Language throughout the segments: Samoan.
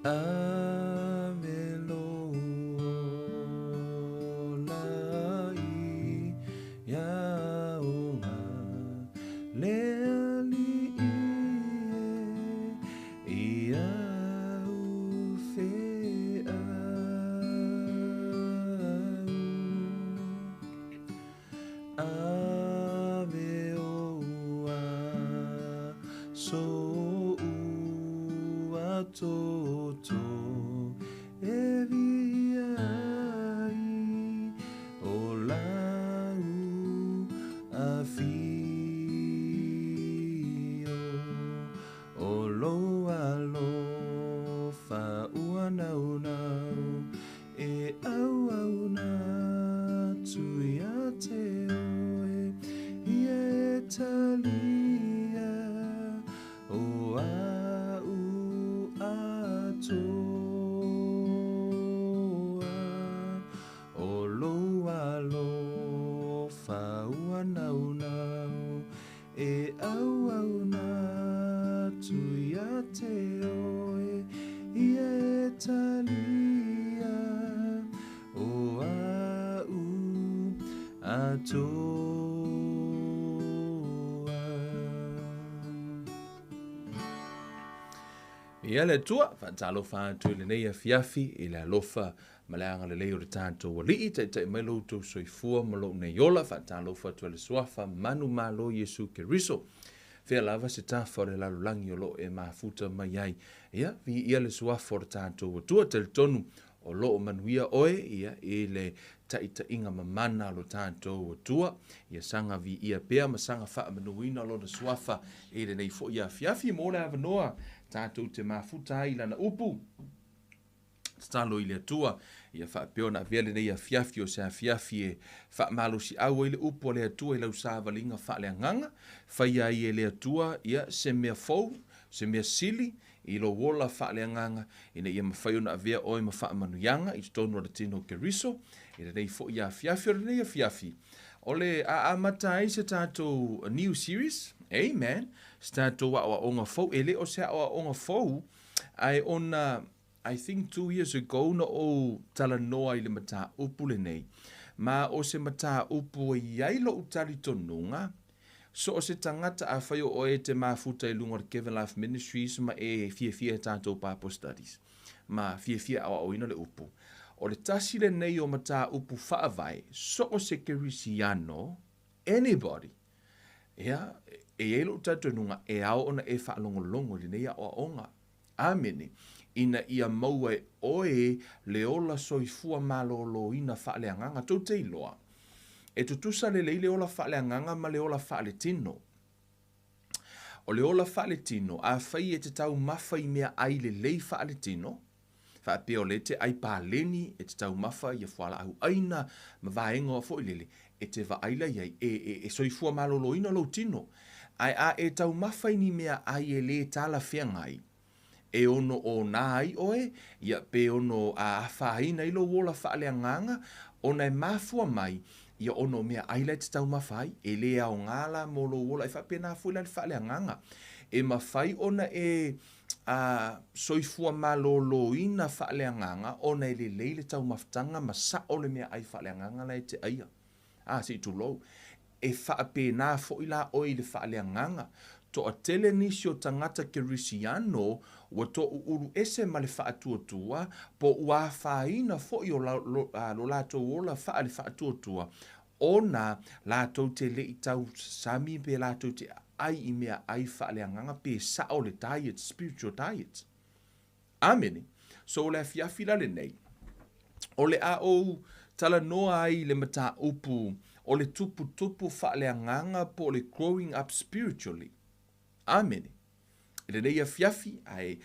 Ave lou ola i auga le Alii e, i au feau. Ave ou aso ua toto e viia ai o lau afio, o lou alofa ua naunau e auauna atu ia te oe, ia e talia o a'u atoa, o lou alofa ua naunau e auauna atu ia te oe, ia e talia o a'u atoa. Ia le Atua, faatalofa atu i lenei afiafi i le alofa ma le agalelei o le tatou Alii, taitai mai lo outou soifua ma lou nei ola, faatalofa atu i le suafa manumalo Iesu Keriso. Fea lava se tafa o le lalolagi o loo e mafuta mai ai. Ia, viia le suafa o le tatou Atua, talitonu o loo manuia oe, ia, i le taitaiga mamana o lo tatou Atua. Ia saga viia pea ma saga faamanuina lona suafa i lenei foi afiafi mo le avanoa tatou te mafuta ai i lana upu. Tatalo i le Atua ia faapea ona avea lenei afiafi o se afiafi e faamalosiau ai le upu a le Atua i lau savaliga faaleagaga, faia ai e le Atua ia se mea fou, se mea sili i lou ola faaleagaga, ina ia mafai ona avea oe ma faamanuiaga i totonu o le tino o Keriso i lenei foi afiafi. O lenei afiafi o le a amata ai se tatou new series, amen, se tatou aoaoga fou. E le o se aoaoga fou, ae ona I think 2 years ago na ou talanoa i le mataupu lenei, ma o se mataupu e i ai lou talitonuga, so o se tagata a fai o oe te mafuta i luga o le Kevin Life Ministries ma e fiafia e tatou Bible studies ma fiafia aoaoina le upu, o le tasi lenei o mataupu faavae so o se kerisiano, anybody. Ia, e i ai lou talitonuga e ao ona e faalogologo i lenei aoaoga. Amene. Ina ia maua e oe le ola soifua malōlōina faaleagaga. Tou te iloa, e tutusa lelei le ola faaleagaga ma le ola faaletino. O le ola faaletino, afai e te taumafa i meaai lelei faaletino, faapea o lea e te ai paleni, e te taumafa ia fualaau aina ma vaega foi lele, e te vaai la i ai, e soifua malōlōina lou tino. Ae a e taumafa i ni meaai e lē talafeagai, e ono onā ai oe, ia pe ono afaina ai lou ola faaleagaga, ona e mafua mai ia ona o meaai la e te taumafa ai, e lē aogā la mo lou ola. E faapena foi la le faaleagaga. E mafai ona e soifua malōlōina faaleagaga ona e lelei le taumafataga ma sao le meaai faaleagaga la e te aia. A se i tulou. E faapena foi la oe i le faaleagaga. Toatele nisi o tagata kerisiano ua touulu ese ma le faatuatua po ua afaina foi o lo latou ola faale faatuatua ona latou te lei tausami pe latou te ai i meaai faaleagaga pe sao le diet, spiritual diet. Amene. So o le afiafi la lenei, o le a ou talanoa ai i le mataupu o le tuputupu faaleagaga po o le growing up spiritually. Amene. I lenei afiafi, ae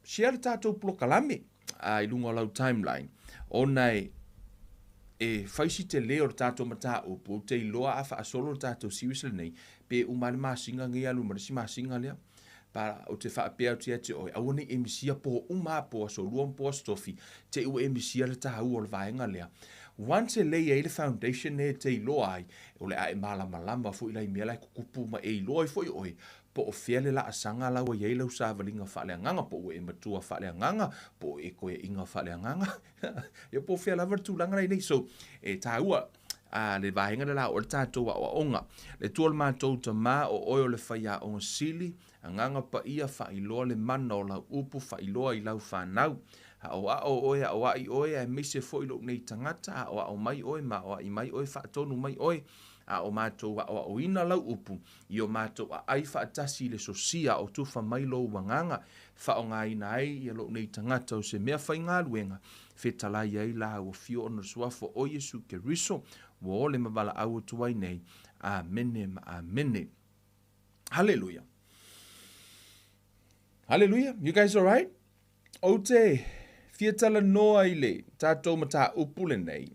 share le tatou polokalame i luga o lau timeline, ona e fai si telē o le tatou mataupu. Ou te iloa a faasolo le tatou series lenei, pe uma le masina nei alu ma le isi masina lea. Pa ou te faapea atu ia te oe, aua nei e misia po uma a po aso lua ma po aso tofi, te i ua e misia le tāua o le vaega lea. Once e lei ai le foundation lea e te iloa ai, o le a e malamalama foi la i mea la e tutupu ma e iloa ai foi oe po o fea le laasaga la ua i ai lau savaliga faaleagaga, po ua e matua faaleagaga, po o e koeaiga faaleagaga, ia po o fea lava le tulaga la i nei. So, e taua a le vaega le la o le tatou aoaoga. Le Atua o le matou Tama, o oe o le faiaoga sili, Agaga Paia, faailoa le mana o lau upu, faailoa i lau fanau. Aoao oe, aoai oe, aemaise foi lou nei tagata, aoao mai oe ma aoai mai oe, faatonu mai oe, a o matou aoaoina lau upu, i o matou aai faatasi i le sosia o tufa mai lou agaga, faaaogaina ai ia lou nei tagata o se mea faigaluega, fetalai ai la ua fio ona le suafa o Iesu Keriso, ua ole ma valaau atu ai nei. Amene ma amene. Haleluia. Haleluia. You guys alright? Ou te fia talanoa i le tatou mataupu lenei,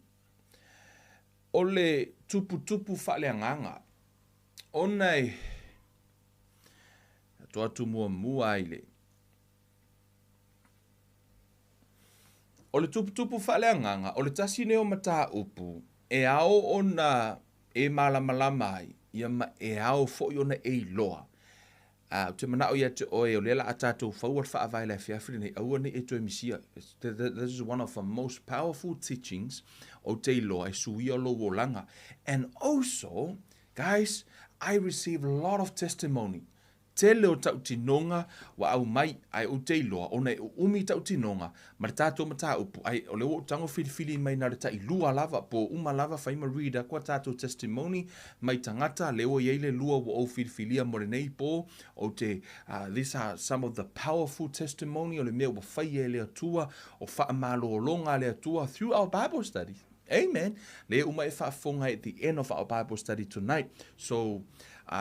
o le tuputupu faaleagaga, ona e to atu muamua ai le O le tuputupu faaleagaga, o le tasi lenei o mataupu e ao ona e malamalama ai, ia ma e ao foi ona e iloa. A, ou te manao ia te oe, o lea la a tatou faua le faavae le afiafi lenei, aua ne i e toe misia. This is one of the most powerful teachings ou te iloa e suia lou olaga. And also, guys, I receive a lot of testimony. Tele o tautinoga ua aumai, ae ou te iloa, ona e uumi tautinoga ma le tatou mataupu, ae o lea ua ou tago filifili mai na o le tailua lava, po uma lava fai ma read aku a tatou testimony mai tagata, lea ua i ai le lua ua ou filifilia mo lenei po, ou te, these are some of the powerful testimony o le mea ua faia e le Atua, o faamalologa a le Atua through our Bible study. Amen. Lea uma e faafofoga at the end of our Bible study tonight. So,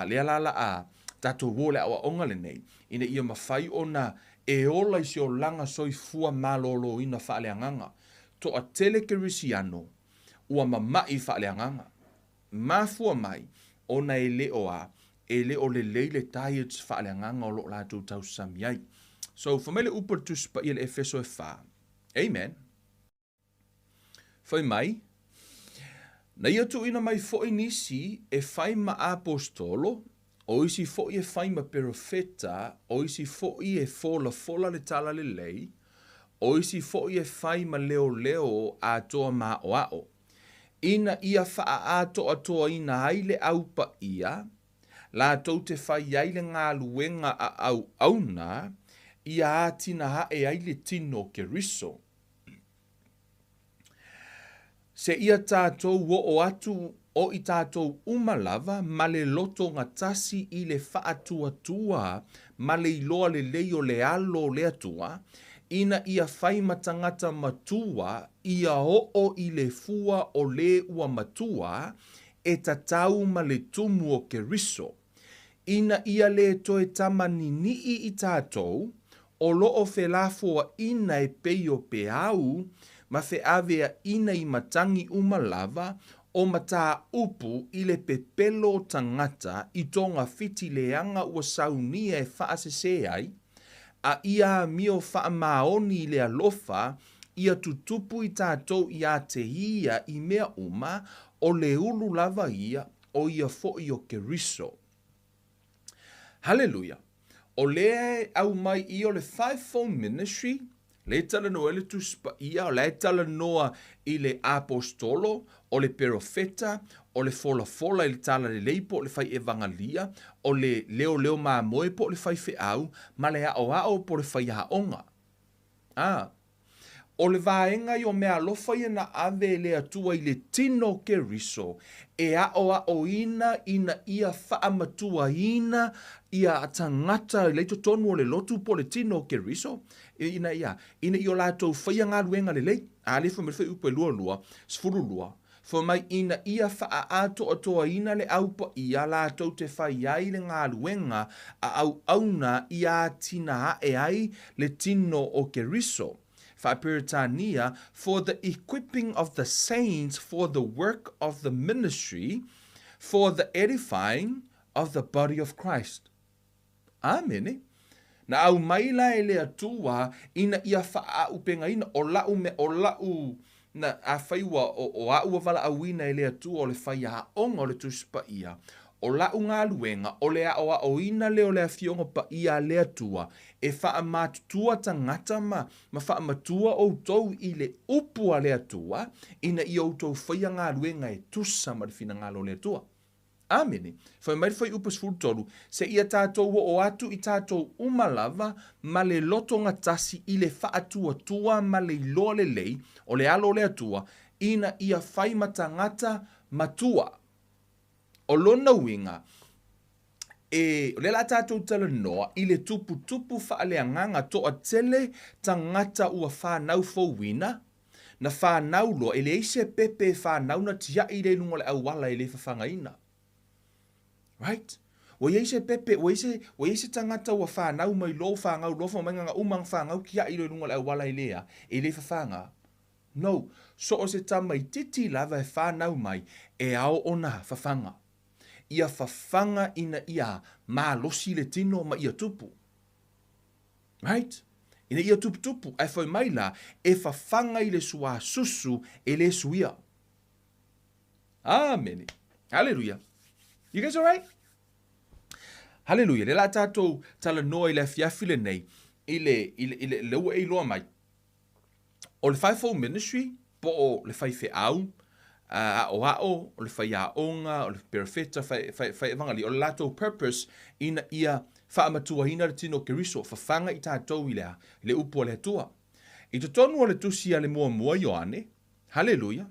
lea la la a tatou o le aoaoga lenei, ina ia mafai ona e ola i se olaga soifua maloloina faaleagaga. Toatele Kerisiano ua mama'i faaleagaga. Mafua mai ona e le o a, e le o lelei le diets faaleagaga o lo o latou tausami ai. So, fai mai le upu a le Tusi Paia i le Efeso e fa. Amen. Fai mai, na ia tuuina mai foi nisi e fai ma aposetolo, o isi foi e fai ma perofeta, o isi foi e folafola le talalelei, o isi foi e fai ma leoleo atoa ma aoao, ina ia faaatoatoaina ai le au paia, latou te fai ai le galuega a auauna, ia atinae ai le tino o Keriso. Seia tatou oo atu o i tatou uma lava ma le loto gatasi i le faatuatua ma le iloa lelei o le alo o le Atua, ina ia fai ma tagata matua ia oo i le fua o le ua matua e tatau ma le tumu o Keriso. Ina ia le toe tama ninii i tatou, o lo o felafoaina e pei o peau ma feaveaina i matagi uma lava o mataupu i le pepelo o tagata i togafiti leaga ua saunia e faasese ai, a ia amio faamaoni i le alofa ia tutupu i tatou ia te ia i mea uma, o le ulu lava ia, o ia foi o Keriso. Haleluia! O lea e aumai i o le Fivefold Ministry, lea e talanoa ai le Tusi Paia, o la e talanoa i le aposetolo, o le perofeta, o le folafola i le talalelei po o le fai evagalia, o le leoleo mamoe po o le faifeau, ma le aoao po o le faiaoga. A. O le vaega i o meaalofa ia na ave e le Atua i le tino o Keriso e aoaoina ina ia faamatuaina ia tagata i totonu o le lotu po o le tino o Keriso, ina ia, ina ia o latou faia galuega lelei. A lea fai mai le fuaiupu e 22, 12, fai mai ina ia faaatoatoaina le au paia latou te fai ai le galuega a auauna ia atinae ai le tino o Keriso. Faa-Peretania, for the equipping of the saints for the work of the ministry, for the edifying of the body of Christ. Amene. Na aumai la e le Atua ina ia faaaupegaina, o la'u mea, o la'u Na, afai ua, o, o a'u ua valaauina e le Atua o le faiaoga o le Tusi Paia, o la'u galuega o le aoaoina lea o le Afioga Paia a le Atua e faamatutua tagata ma, ma faamatua outou i le Upu a le Atua, ina ia outou faia galuega e tusa ma le finagalo o le Atua. Amene. Fai mai le Fuaiupu 13, Seia tatou oo atu i tatou uma lava ma le lotogatasi i le faatuatua ma le iloa lelei o le alo o le Atua, ina ia fai ma tagata matua. O lona uiga, e, o lea o le a tatou talanoa i le tuputupu faaleagaga toatele tagata ua fanau fouina, Na fanau loa, e leai se pepe e fanau na tiai lea i luga o le auala e le fafagaina. Right? Ua iai se pepe, ua iai se, ua iai se tagata ua fanau mai loa, ua fanau loa, fai mai na uma ona fanau tiai loa i luga o le auala e le a, e le fafaga. No. So o se tamaititi lava e fanau mai, e ao ona fafaga. Ia fafaga ina ia malosi le tino ma ia tupu. Right? Ina ia tuputupu, ae fai mai la, e fafaga i le suasusu e le suia. Amene. Haleluia. You guys alright? Haleluia. Le la tatou talanoa i le afiafi lenei, i le, i le, i le, le ua e iloa mai. O le Fivefold Ministry, po o le faifeau, aoao, o le faiaoga, o le perofeta, fai, fai, fai evangalia, o le latou purpose ina ia faamatuaina le tino o Keriso, fafaga i tatou i le a? I le upu a le Atua. I totonu o le tusi a le muamua Ioane, haleluia,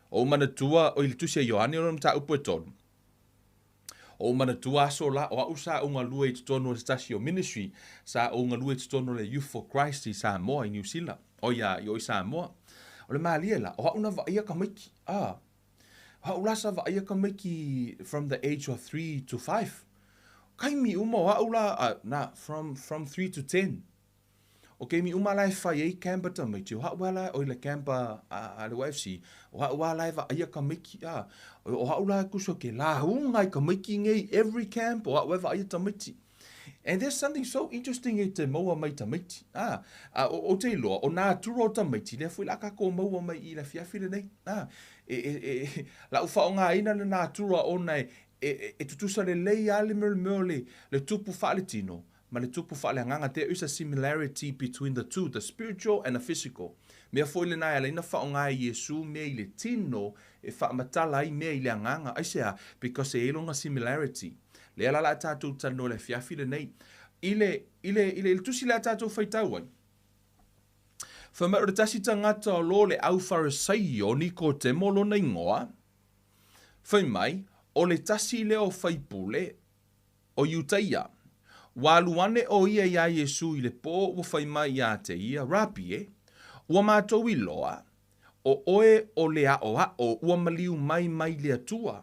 o ou manatua, o i le tusi a Ioane o lona mataupu e tolu, O ou manatua aso la, o a'u sa ou galue i totonu o se tasi o ministry, sa ou galue i totonu o le Youth for Christ i Samoa, i Niu Sila, o ia, i o i Samoa. O le malie la, o a'u na vaaia tamaiti, a, o a'u la sa vaaia tamaiti from the age of 3 to 5. Kaimi uma o a'u la, a, na, from, from 3 to 10. O keimi uma la e fai ai camp a tamaiti, o ha'u a la, oi le camp a, a, a le YFC, o ha'u a la e vaaia tamaiti, a, o ha'u la e kuso ke lauga i tamaiti nei every camp, o ha'u e vaaia tamaiti. And there's something so interesting e te maua mai tamaiti. A, a, o, o te iloa, o nā atura o tamaiti, lea foi la kākou maua mai i le afiafi lenei. A, e, e, e, la'u faaaogaina le natura ona e, e, e, e tutusa lelei a le mea o le mea o le, le tupu faaletino, ma le tupu faaleagaga, there is a similarity between the two, the spiritual and the physical. Mea foi lena e ala ai ona faaaoga e Iesu mea i le tino e faamatala ai mea i le agaga. Aisea? Because e i ai lona similarity. Lea la la a tatou talanoa i le afiafi lenei. I le, i le, i le, i le tusi lea a tatou faitau ai. Fai mai o le tasi tagata o lo le au Farisaio, Nikotemo lona ingoa, fai mai, o le tasi lea o faipule, O Iutaia. Ua alu ane ʻo ia iā Iesū i le pō ua fai mai iā te ia, Rabi e, ua mātou iloa, ʻo ʻoe o le aʻoaʻo ua maliu mai mai le Atua,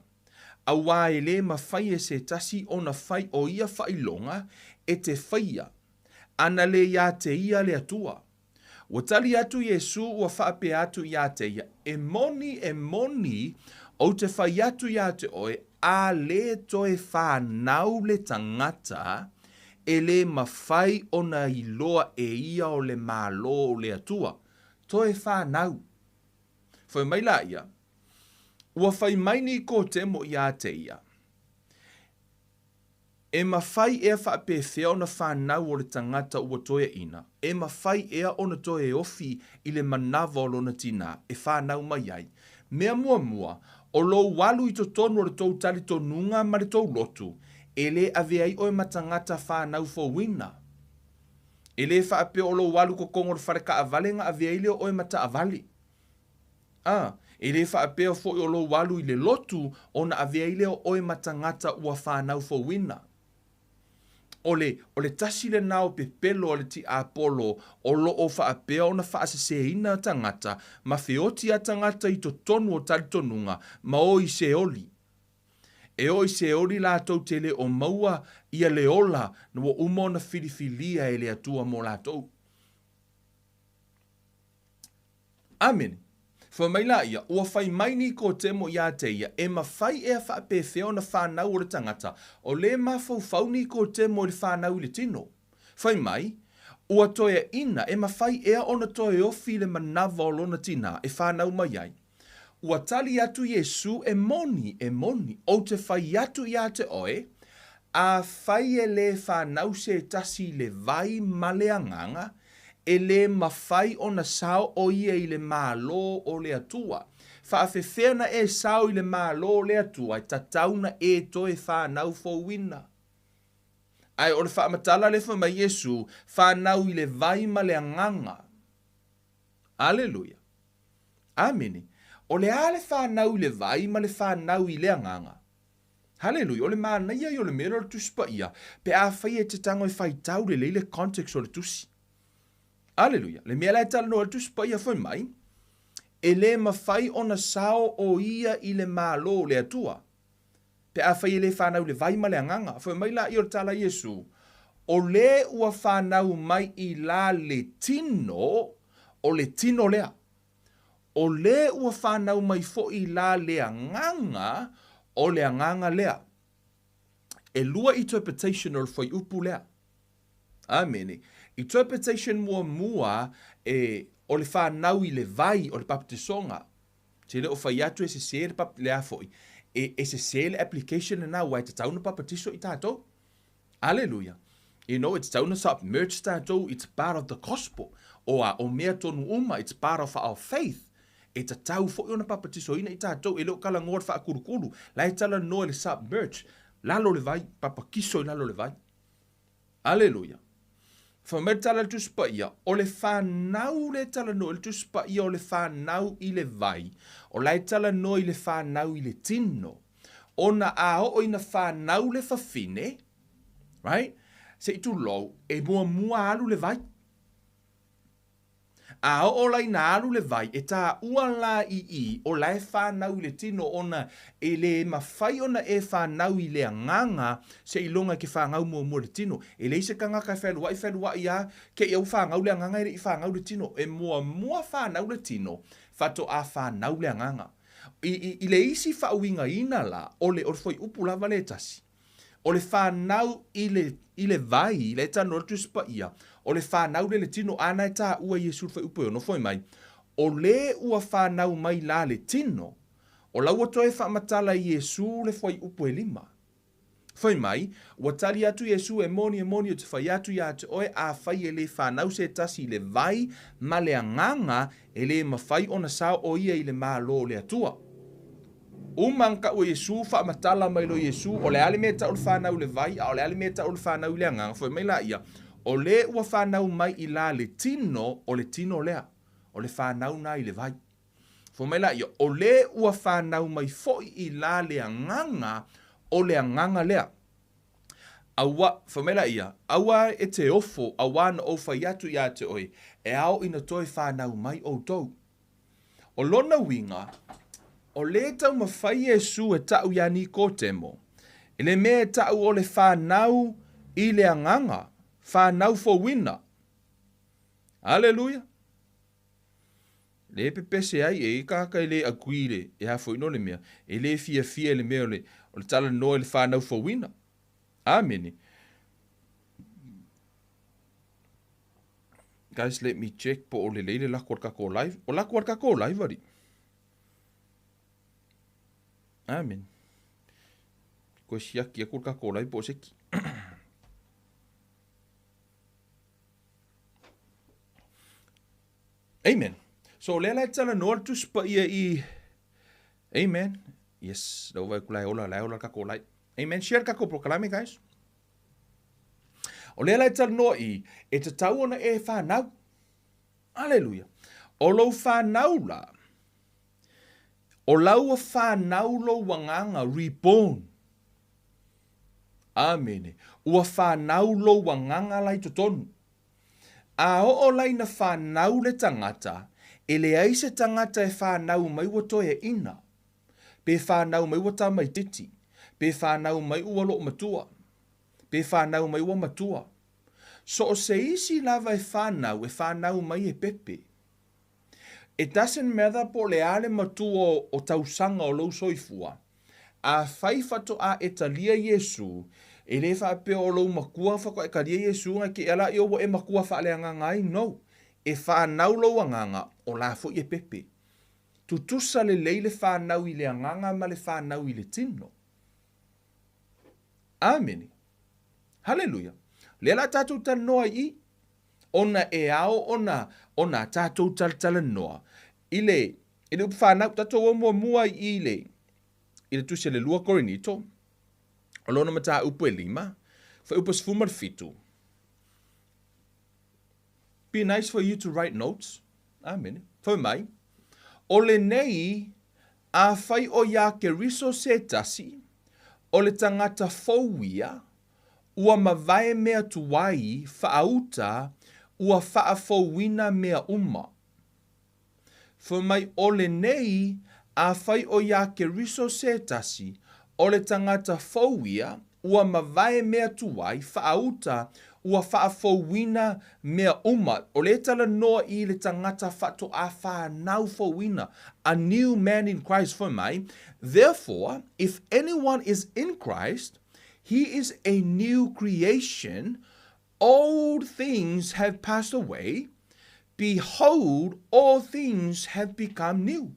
auā e lē mawhai e se tasi ona fai o ia faailoga e te faia, ana lē iā te ia le Atua. Ua tali atu Iesū ua faapea atu iā te ia, E moni, e moni, ou te fai atu iā te oe, a lē toe whānau le tangata, e lē mawhai ona iloa e ia o le Malo o le Atua. Toe whānau. Fai mai la ia, Ua fai mai Nikotemo iā te ia, E mawhai ea faapefea ona whanau o le tangata ua toeaina, e mawhai ea ona toe ofi i le manawa o lona tinā, e whanau mai ai. Mea muamua, o lou alu i totonu o le tou talitonuga ma le tou lotu, e lē ave ai oe ma tagata whanau fouina. E lē faapea o lou alu kokogo o le fale kaavale na ave ai lea o oe ma taavale. A, e lē faapea foi o lou alu i le lotu ona ave ai lea o oe ma tagata ua whanau fouina. O le, o le tasi lenā o pepelo a le tiapolo o loo faapea ona faaseseina tagata ma feoti a tagata i totonu o talitonuga ma o i Seoli. E o i Seoli latou te le o maua ia le ola na ua uma ona filifilia e le Atua mo latou. Amene. Fai mai la ia, ua fai mai Nikotemo iā te ia, e mawhai ea faapefea ona whanau o le tangata, o lē mafaufau Nikotemo i le whanau i le tino. Fai mai, Ua toeaina, e mafai ea ona toe ofi i le manava o lona tinā e fanau mai ai? Ua tali atu Iesū, E moni, e moni, ou te fai atu iā te oe, afai e lē fanau se tasi i le vai ma le Agaga, e lē mafai ona sao ʻo ia i le Malo o le Atua. Faafefea na e sao i le Malo o le Atua e tatau na e toe fanau fouina? Ae o le faamatala lea fai mai Iesū, fanau i le vai ma le Agaga. Aleluia! Amene. O le a le fanau i le vai ma le fanau i le Agaga? Haleluia! O le manaia ia o le mea lea o le Tusi Paia, pe afai e te tago e faitau lelei le context o le Tusi. Aleluia! Le mea la e talanoa ai le Tusi Paia fai mai, e le mafai ona sao o ia i le Malo o le Atua, pe afai e le fanau i le vai ma le Agaga. Fai mai laia o le tala a Iesu, O le ua fanau mai i la le tino, o le tino lea. O le ua fanau mai foi la le Agaga, o le Agaga lea. E lua interpretation o le fuaiupu lea. Amene. Interpretation muamua, e, o le fanau i le vai, o le papatisoga. Te le o fai atu e sesē le pap, le a foi, e, e sesē le application lena aua e tatau ona papatiso i tatou. Aleluia. You know, e tatau ona submerge tatou, it's part of the gospel. O a, o mea tonu uma, it's part of our faith. E tatau foi ona papatisoina i tatou, e le o talanoa i le faakulukulu, la e talanoa i le submerge, lalo o le vai, papatiso i lalo o le vai. Aleluia! Fai mai le tala a le Tusi Paia, o le fanau le talanoa i le Tusi Paia o le fanau i le vai, o la e talanoa i le fanau i le tino. Ona a oo ina fanau le fafine, right, se i tulou, e muamua alu le vai. A oo la ina alu le vai, e taua la i i, o la e fanau i le tino ona e le mafai ona e fanau i le agaga seiloga e ke fagau muamua i le tino. E leai se tagata e fealuai fealuai a ke i au fagau le agaga e le i fagau le tino. E muamua fanau le tino, faatoa fanau le agaga. I, i, i le isi faauigaina la, o le, o le fuaiupu lava lea e tasi. O le fanau i le, i le vai, le talanoa le Tusi Paia, o le fanau lea le tino, āna e taua Iesu le fuaiupu e ono foi mai, o le ua fanau mai la le tino, o la ua toe faamatala Iesu le fuaiupu e lima. Fai mai, ua tali atu Iesu, e moni, e moni, ou te fai atu iā te oe, afai e lē fanau se tasi i le vai ma le Agaga, E lē mafai ona sao ʻo ia i le Malo o le Atua. Uma ana taʻu e Iesū, faamatala mai loa Iesū, o le a le mea e taʻu le fanau i le vai, a o le a le mea e taʻu le fanau i le Agaga, foi mai laia, o lē ua fanau mai i la le tino, o le tino lea, o le fanau na i le vai. Foi mai laia, o lē ua fanau mai foi i la le Agaga, o le Agaga lea. Aua, fai mai laia, aua e te ofo, auā na ou fai atu iā te oe, e ao ina toe whanau mai outou. O lona uiga, o lē taumafai Iesū e taʻu iā Nikotemo, i le mea e taʻu o le whanau i le Agaga, whanau fouina. Aleluia! Lē pepese ai e i kāka e lē agree le, e a foi no le mea, e lē fiafia i le mea o le, o le talanoa i le whanau fouina. Amene. Guys, let me check po o lelei le lako o le kako live. O lako a le kako live, ali. Amen. Koe siaki aku le kako live po o seki. Amen. So, lea la e talanoa le Tusi Paia i... Amen. Yes, lau vai ku lai ola, lai ola le kako live. Amen. Share le kako polokalame, guys. O lea la e talanoa i, e tatau ona e whanau. Aleluia. O lou whanau la, o laua whanau lou agaga, reborn. Amene. Ua whanau lou agaga la i totonu. A oo la ina whanau le tagata, e leai se tagata e whanau mai ua toeaina, pe whanau mai ua tamaititi, pe whanau mai ua loomatua, pe whanau mai ua matua. So o se isi lava e whanau, e whanau mai e pepe. It doesn't matter po o le a le matua o tausaga o lou soifua, afai faatoa e talia Iesu, E le faapea o lou makua faatoa e talia Iesu ona e te ea laia ua e matua faaleagaga ai. No. E fanau lou agaga, o la foi e pepe. Tutusa lelei le fanau i le agaga ma le fanau i le tino. Amene. Haleluia. Lea la tatou talanoa i i, ona e ao ona, ona tatou talatalanoa i le, i le upu fanau. Tatou o muamua i i le, i le tusi a le 2 Korinito, o lona mataupu e 5, fuaiupu 17. Be nice for you to write notes. Amene. Fai mai, o lenei, afai o iā Keriso se tasi, o le tagata fou ia, ua mavae mea tuai, faauta, ua faafouina mea uma. Fai mai o lenei, afai o iā Keriso se tasi, o le tagata fou ia, ua mavae mea tuai, faauta, ua faafouina mea uma. O lea e talanoa i le tagata faatoa fanau fouina, a new man in Christ. Fai mai, therefore, if anyone is in Christ, he is a new creation, old things have passed away, behold, all things have become new.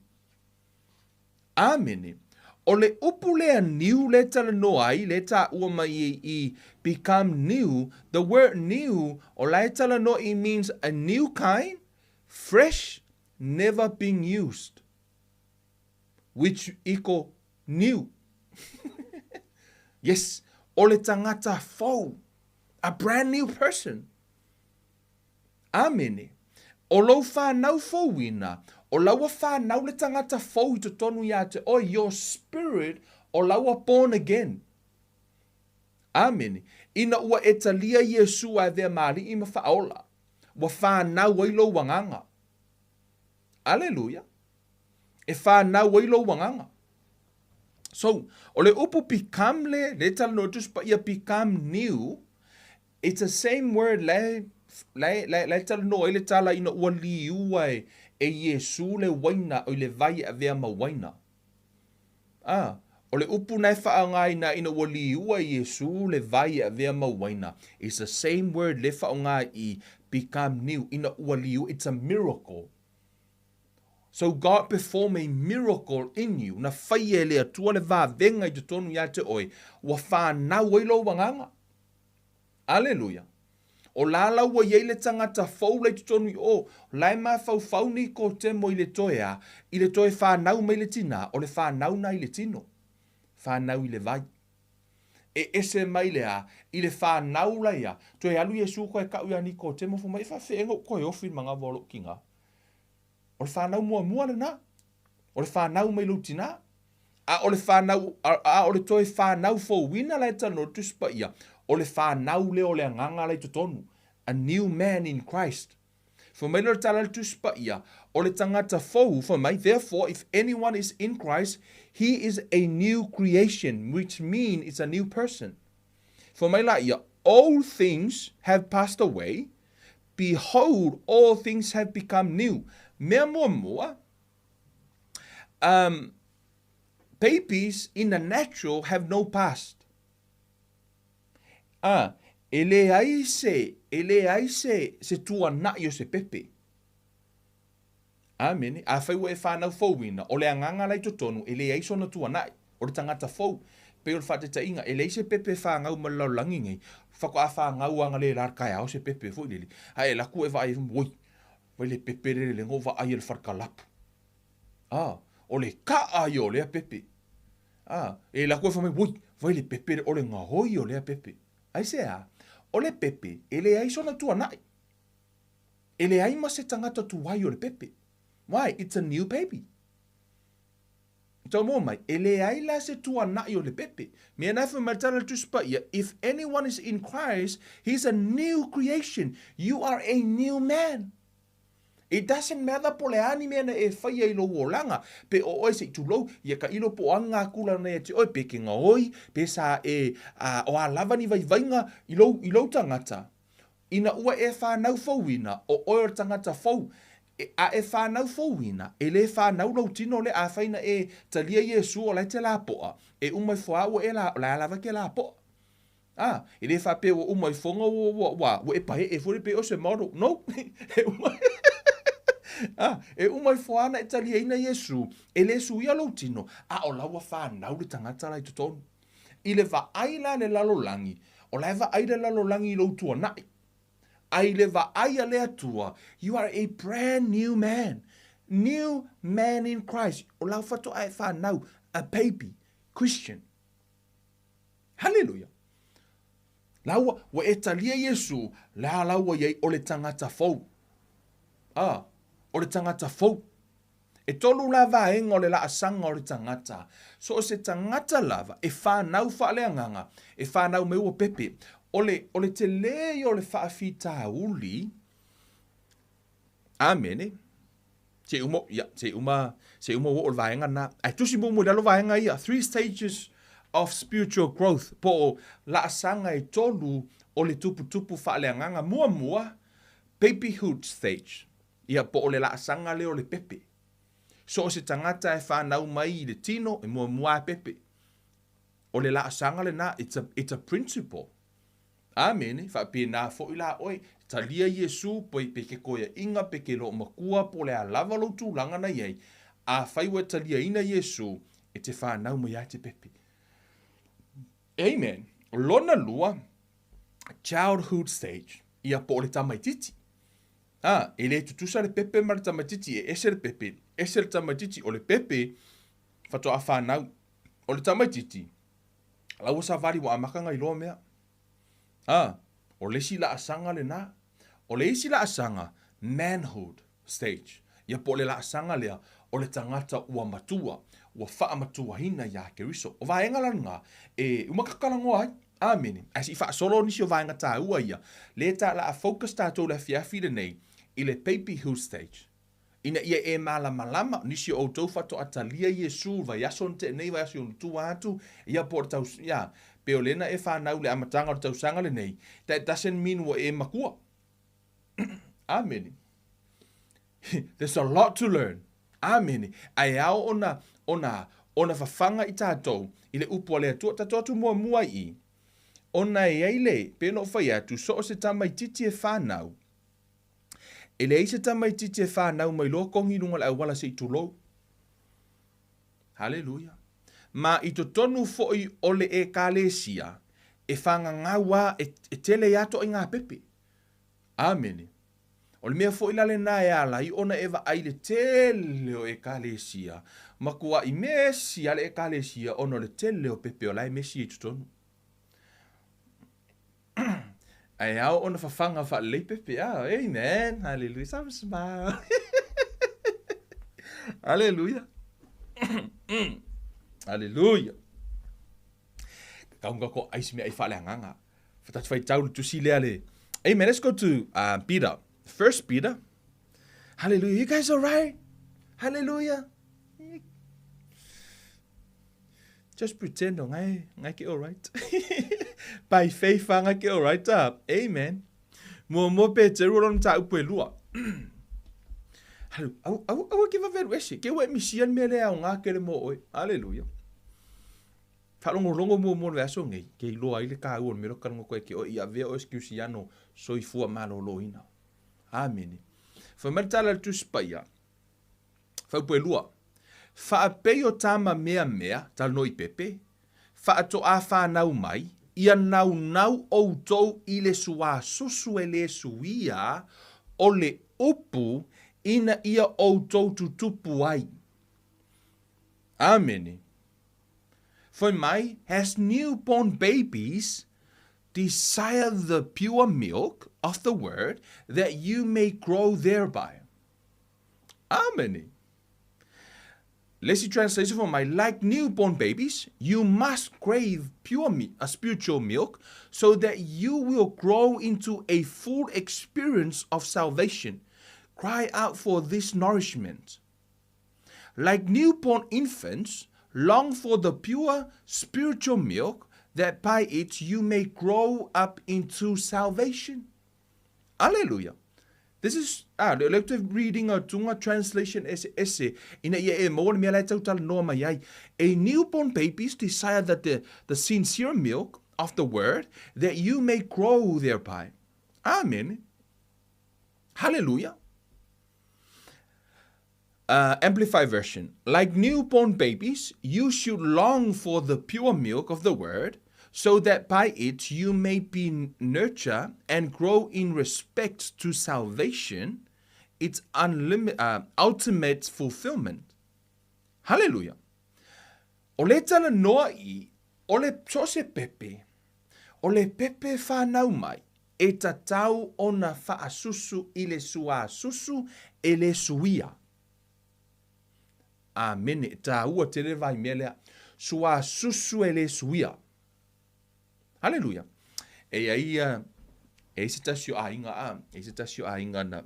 Amene. O le upu lea new lea e talanoa ai, lea e taua mai i i become new, the word new, o la e talanoa i means a new kind, fresh, never been used. Which equal new. Yes, o le tagata fou. A brand new person. Amene. O lou whanau fouina, o laua whanau le tagata fou i totonu ia te oe, your spirit, o laua born again. Amene. Ina ua e talia Iesu a e avea ma Alii ma Faaola, ua whanau ai lou agaga. Aleluia. E whanau ai lou agaga. So, o le upu become le, le talanoa Tusi Paia become new, It's the same word la e, la e, la e, la e talanoa ai le tala ina ua liua e, e Iesū le uaina, oi le vai e avea ma uaina. A, o le upu na e faaaogaina ina ua liua e Iesū le vai e avea ma uaina, it's the same word le faaaoga i become new, ina ua liua, it's a miracle. So God perform a miracle in you, na faia e le Atua le vavega i totonu ia te oe, ua whanau ai lou agaga. Aleluia! O la la ua i ai le tagata fou la i totonu i o, la e mafaufau nei Kotemo i le toe a, i le toe whanau mai le tinā, o le whanau na i le tino. Whanau i le vai. E ese mai le a, i le whanau la ia, toe alu Iesu koe kau ia Nikotemo fai mai, e whawheenga u koe ofi le mangawa o lou kinga. O le whanau muamua lena. O le whanau mai lou tinā. A o le whanau, a, a o le toe whanau fouina la e talanoa le Tusi Paia, o le whanau lea o le agaga la i totonu, a new man in Christ. Fai mai lea o le tala a le Tusi Paia, o le tagata fou, fai mai, therefore if anyone is in Christ, he is a new creation, which mean it's a new person. Fai mai la ia, all things have passed away, behold, all things have become new. Mea muamua, Um, babies in the natural have no past. Ah, e leai se, e leai se, se tuana'i o se pepe. Amene. Afai ua e whanau fouina, o le agaga la i totonu, e leai sona tuana'i, o le tagata fou. Pei o le faataitaiga, e leai se pepe e whangau ma le lalolagi nei, whakoa whangau anga le la taeao se pepe foi lele. Ae e laku e vaai, oi, vai le pepe le le ngo vaai e le wharekalapu. A, o le kaʻa ia o lea pepe. A, e lako e fai mai, oi, vai le pepe o le gahoi o lea pepe. Aisea? O le pepe, e leai sona tuanaʻi. E leai ma se tagata tuai o le pepe. Why? It's a new baby. Tau mua mai, e leai la se tuanaʻi o le pepe. Mea na e fai mai le tala le Tusi Paia, if anyone is in Christ, he's a new creation. You are a new man. It doesn't matter po o le a ni mea na e faia i lou olaga, pe o oe se i tulou, ia ka ilo po o aga aku lana ia te oe, pe ke gaoi, pe sa e, a, o a lava ni vaivaiga i lou, i lou tagata. Ina ua e whanau fouina, o oe o le tagata fou, e, a e whanau fouina, e le whanau lou tino le afai na e talia Iesu o la e te lapoa, e uma ifo a ua e la, o le a lava ke lapoa. A, e le faapea ua uma ifoga ua, ua, ua, ua e paee foi pei o se model. No! E uma, a, e uma ifo lava ona e taliaina Iesu, e le suia lou tino, a o la ua fanau le tagata la i totonu. I le vaai la a le lalolagi, o la e vaai le lalolagi i lou tuanai. A i le vaai a le Atua, you are a brand new man. New man in Christ. O lau faatoa e fanau, a baby Christian. Haleluia! La ua, ua e talia Iesu, la la ua i ai o le tagata fou. A, o le tagata fou. E tolu la vaega o le laasaga o le tagata. So o se tagata lava e fanau faaleagaga, e fanau mai ua pepe. O le, o le telē ia o le faafitauli, Amene. Se i uma, ia, se i uma, se i uma ua oo i le vaega lena. Ae tusi muamua i lalo vaega ia, three stages of spiritual growth, po o laasaga e tolu o le tuputupu faaleagaga. Muamua, babyhood stage, ia, po o le laasaga lea o le pepe. So o se tagata e fanau mai i le tino, e muamua lava e pepe. O le laasaga lena, it's a, it's a principle. Amene, faapena foi la oe, talia Iesu, pe, pe ke koeaiga, pe ke loomatua, po o le a lava lou tulaga na i ai, afai ua e taliaina Iesu, e te fanau mai lava e te pepe. Amen. Lona lua, childhood stage, ia po o le tamaitiiti. A, e le tutusa le pepe ma le tamaitiiti, e ese le pepe, ese le tamaitiiti, o le pepe, faatoa fanau. O le tamaitiiti, la ua savali ua amata ona iloa mea. A, o le isi laasaga lena. O le isi laasaga, manhood stage. Ia po o le laasaga lea o le tagata ua matua, ua faamatuaina iā Keriso. O vaega la lena e uma takalanoa ai. Amene. Ae se i faasolo nisi o vaega taua ia, lea ta la a focus tatou i le afiafi lenei i le babyhood stage. Ina ia e malamalama, nisi o outou faatoa talia Iesu i vaiaso na tea nei, vaiaso i ona tua atu, ia po o le taus, ia, pe o lea na e fanau i le amataga o le tausaga lenei, that doesn't mean ua e matua. Amene. There's a lot to learn. Amene. Ae ao ona, ona, ona fafaga i tatou i le upu a le Atua, tatou atu muamua i i, ona e ai le, pei ona ou fai atu, so o se tamaitiiti e fanau, E leai se tamaitiiti e fanau mai loa kogi i luga o le auala se i tulou. Haleluia. Ma i totonu foi o le Ekalesia, e fagagau a, e, e tele ai a toaiga pepe. Amene. O le mea foi la lena e ala ai ona e vaai i le tele o Ekalesia, matuai mesi a le Ekalesia ona o le tele o pepe o la e mesi ai i totonu. Ae ao ona fafaga faalelei pepe. Ah, amen. Hallelujah. Some smile. Hallelujah. Hallelujah. Kaunga ko ai se mea ai faaleagaga. Fatatu faitau le tusi lea le. Amen. Let's go to Peter. First Peter. Hallelujah. You guys all right? Hallelujah. Just pretend o ngai, ngai ke alright. By faith a ngai ke alright a. Amen. Muamua Peteru o lona mataupu e lua. Halu, au, au, aua ke vavelu ese. Ke ua e misia le mea lea aoga kele mo oe. Hallelujah. Faalogologo muamua le vaiaso nei, ke iloa ai le taua o le mea lea o talanoa atu ai ke oe i avea oe sikiusiano soifua malōlōina. Amene. Fai mai le tala a le Tusi Paia, Faaupu e lua. Faapei o tama meamea, talanoa i pepe, faatoa fanau mai, ia naunau outou i le suasusu e le suia o le upu ina ia outou tutupu ai. Amene. Fai mai, as newborn babies, desire the pure milk of the word that you may grow thereby. Amene. Le isi translation fai mai, like newborn babies, you must crave pure a spiritual milk so that you will grow into a full experience of salvation. Cry out for this nourishment. Like newborn infants, long for the pure spiritual milk that by it you may grow up into salvation. Aleluia! This is, ah, le le reading atuga translation eseese ina ia e maua le mea la e tau talanoa mai ai. A newborn babies desire that the, the sincere milk of the word, that you may grow thereby. Amene. Hallelujah. Uh, Amplify version. Like newborn babies, you should long for the pure milk of the word, so that by it you may be nurtured and grow in respect to salvation, its unlimited, uh, ultimate fulfillment. Hallelujah. O le talanoa i, o le so se pepe, o le pepe whanau mai, e tatau ona faasusu i le suasusu e le suia. Amene. E tāua tele vai mea lea. Suasusu e le suia. Haleluia. E ia ia, e se tasi o aiga a, e se tasi o aiga na,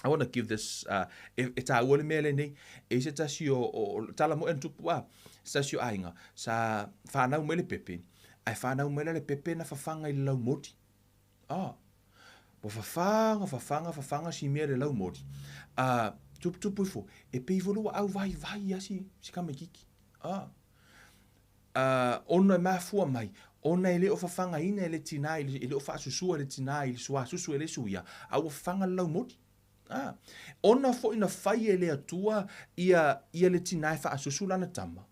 I want to give this, uh, e, e tāua le mea lenei, e se tasi o, o, o tala mo e tupu a, se tasi o aiga, sa whanau mai le pepe, ai whanau mai le pepe na whawhanga i le laumoti. Ah, ua fafaga, fafaga, fafaga si mea i le laumoli. A tuputupu ifo, e pei foi ua auvaivai lava si, si tamaititi. A, a, ona e mafua mai, ona e le o fafagaina e le tinā, e le o faasusua e le tinā i le suasusu e le suia, a ua fafaga le laumoli. A, ona foi na fai e le Atua ia, ia le tinā e faasusu lana tama.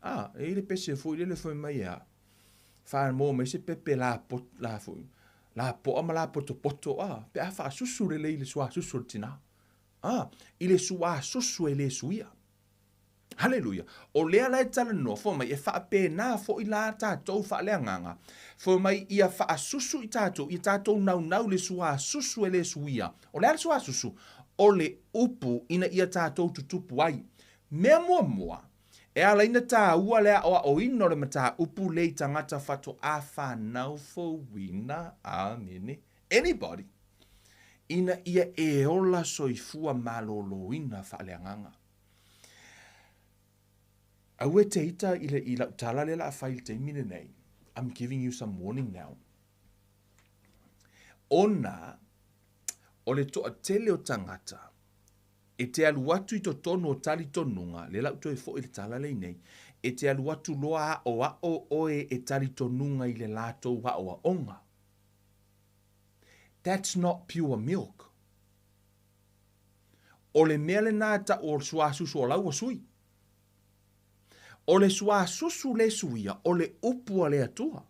A, e i ai le pese foi lele fai mai e a, whamoa mai se pepe la, pot, la, foi, la poa ma la potopoto, a, pe a faasusu lelei i le suasusu o le tinā. A, i le suasusu e le suia. Haleluia. O lea la e talanoa, fai mai, e faapena foi la tatou faaleagaga. Fai mai, ia faasusu i tatou, ia tatou naunau le suasusu e le suia. O le a le suasusu? O le upu ina ia tatou tutupu ai. Mea muamua, e ala ai na tāua le aʻoaʻoina o le mataupu le i tagata faatoa whanau fouina, āmene, anybody, ina ia e ola soifua malōlōina faaleagaga. Aua e te ita i, le, i lau tala lea la a fai i le taimi lenei. I'm giving you some warning now. Ona, o le toatele o tagata, E te alu atu i totonu o talitonuga, lea la ou toe foi i le tala lea nei, e te alu atu loa aʻoaʻo ʻoe e talitonuga i le latou aʻoaʻoga. That's not pure milk. O le mea lena e ta'u o le suasusu o laua sui. O le suasusu le suia, o le upu a le Atua.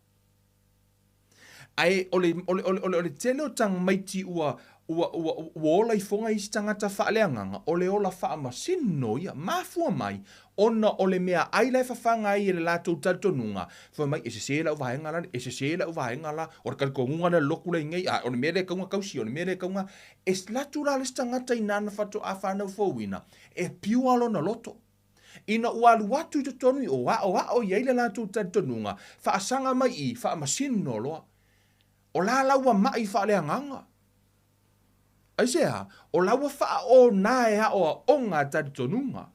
Ae o le, o le, o le, o le, o le tele o tamaiti ua, ua, ua, ua ola ifoga isi tagata faaleagaga, o le ola faamasino ia, mafua mai, ona o le meaai la e fafaga ai e le latou talitonuga, fai mai, e sesē lau vaega la, e sesē lau vaega la, o le talitonuga lea lotu lea i nei, a o le mea lea e tau na tausi, o le mea lea e tau na, e alu atu la le isi tagata i nana faatoa fanau fouina, e pure lona loto. Ina ua alu atu i totonu i o aʻoaʻo i ai le latou talitonuga, faasaga mai i, faamasino loa. O la la ua maʻi faaleagaga. Aisea? O la ua faaʻōna e aʻoaʻoga talitonuga.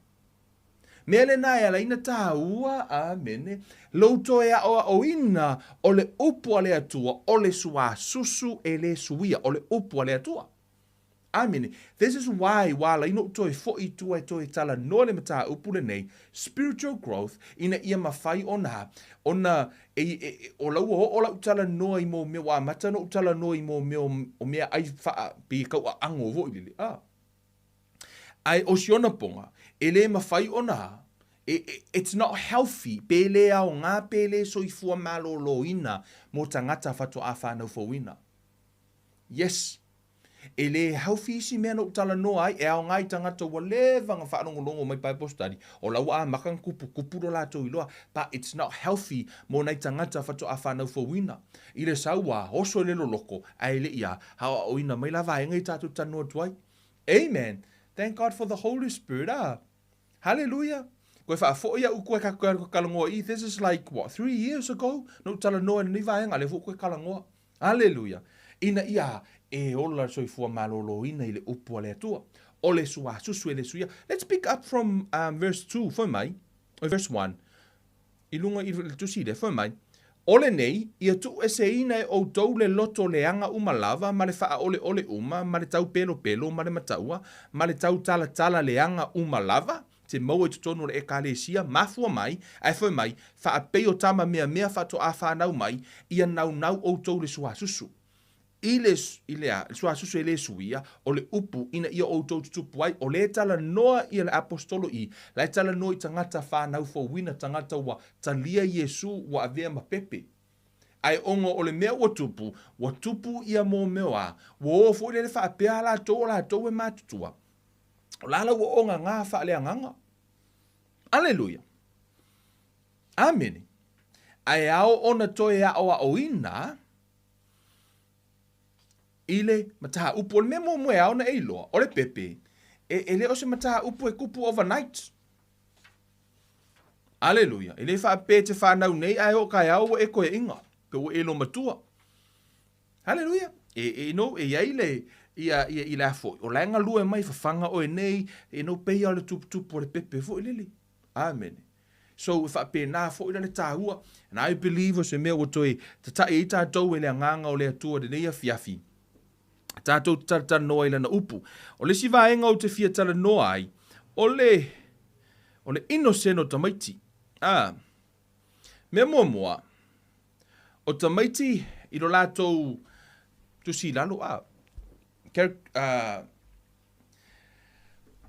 Mea lena e ala ai na tāua, āmene, lou toe aʻoaʻoina o le upu a le Atua, o le suasusu e le suia, o le upu a le Atua. Amene. This is why ua ala ai noʻu toe foʻi i tua e toe talanoa le mataupu lenei, spiritual growth, ina ia mawhai ona, ona e, e, e, o la ua oo lau talanoa i mō mea, ua amata noʻu talanoa i mō mea o, o mea ai whaa, pe i kauaʻago foi lele. Ah. Ae o si ona ponga, e le mawhai ona, e, e, it's not healthy, pe le aoga, pe le soifua malōlōina mō tagata faatoa whanau fouina. Yes. E le healthy isi mea na ou talanoa ai, e aoga i tagata ua leva na faalogologo mai Bible study, o la ua amata na kupukupu lo latou iloa, but it's not healthy mo nai tagata faatoa fanau fouina. I le sau ua oso i le loloko, ae le i a, aoaoina mai la vaega i tatou talanoa atu ai. Amen! Thank God for the Holy Spirit, ah! Hallelujah! Koe faafoʻi aʻu koe ka koe kalanoa i, this is like, what, 3 years ago? Na ou talanoa i lenei vaega, lea foi koe kalanoa. Aleluia! Ina ia e ola le soifua malōlōina i le upu a le Atua. O le suasusu e le suia. Let's pick up from um, verse 2, fai mai, or verse 1. I lunga i le tusi lea, fai mai, O lenei, ia tuueseina e outou le loto leaga uma lava, ma le faaʻoleʻole uma, ma le taupelopelo, ma le mataua, ma le tautalatala leaga uma lava. te maua i totonu o le Ekalesia, mafua mai, ae fai mai, faapei o tama meamea faatoa fanau mai, ia naunau outou i le suasusu. I le, i le a, le suasusu e le suia, o le upu ina ia outou tutupu ai, o lea e talanoa ia le Aposetolo i, la e talanoa i tagata fanau fouina, tagata ua talia Iesu ua avea ma pepe. Ae ona o le mea ua tupu, ua tupu ia mōmeo a, ua o foi lele faapea a latou o latou e matutua. O la la ua ogaga faaleagaga. Aleluia! Amene. Ae ao ona toe aoaoina i le mataupu. O le mea muamua e ao ona e iloa, o le pepe, e, e le o se mataupu e kupu overnight. Aleluia. E le faapea e te fanau nei ae oo taeao ua e toeaina, pe ua e lomatua. Haleluia! E, e, no, e iai le, ia, ia, i le a foi, o la e galue mai fafaga oe nei, e no, pei lava o le tuputupu o le pepe foi lele. Amene. So, e faapena foi la le tāua. And I believe o se mea ua toe tata'i ai tātou e le Agaga o le Atua i lenei afiafi, tātou te talatalanoa i Lana Upu. O le isi vaega ou te fia talanoa ai, o le, o le innocent o tamaiti. Ah, mea muamua, O tamaiti i lo latou tusi i lalo, a,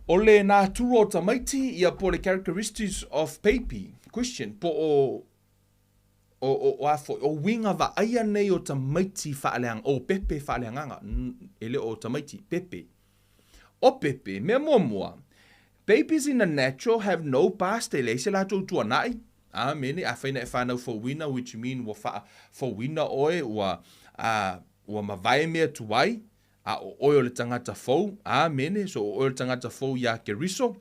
o le natura o tamaiti, ia po o le characteristics of peipi, question, po o, o, o, o a foi, o uiga vaaia nei o tamaiti faaleagaga, o pepe faaleagaga, e le o tamaiti, pepe. O pepe, mea muamua, babies in the natural have no past, e leai se latou tuanai, Amene, afai na e fanau fouina, which mean ua faafouina oe, ua, a, ua mavae mea tuai, a o oe o le tagata fou. Amene. So o oe o le tagata fou iā Keriso.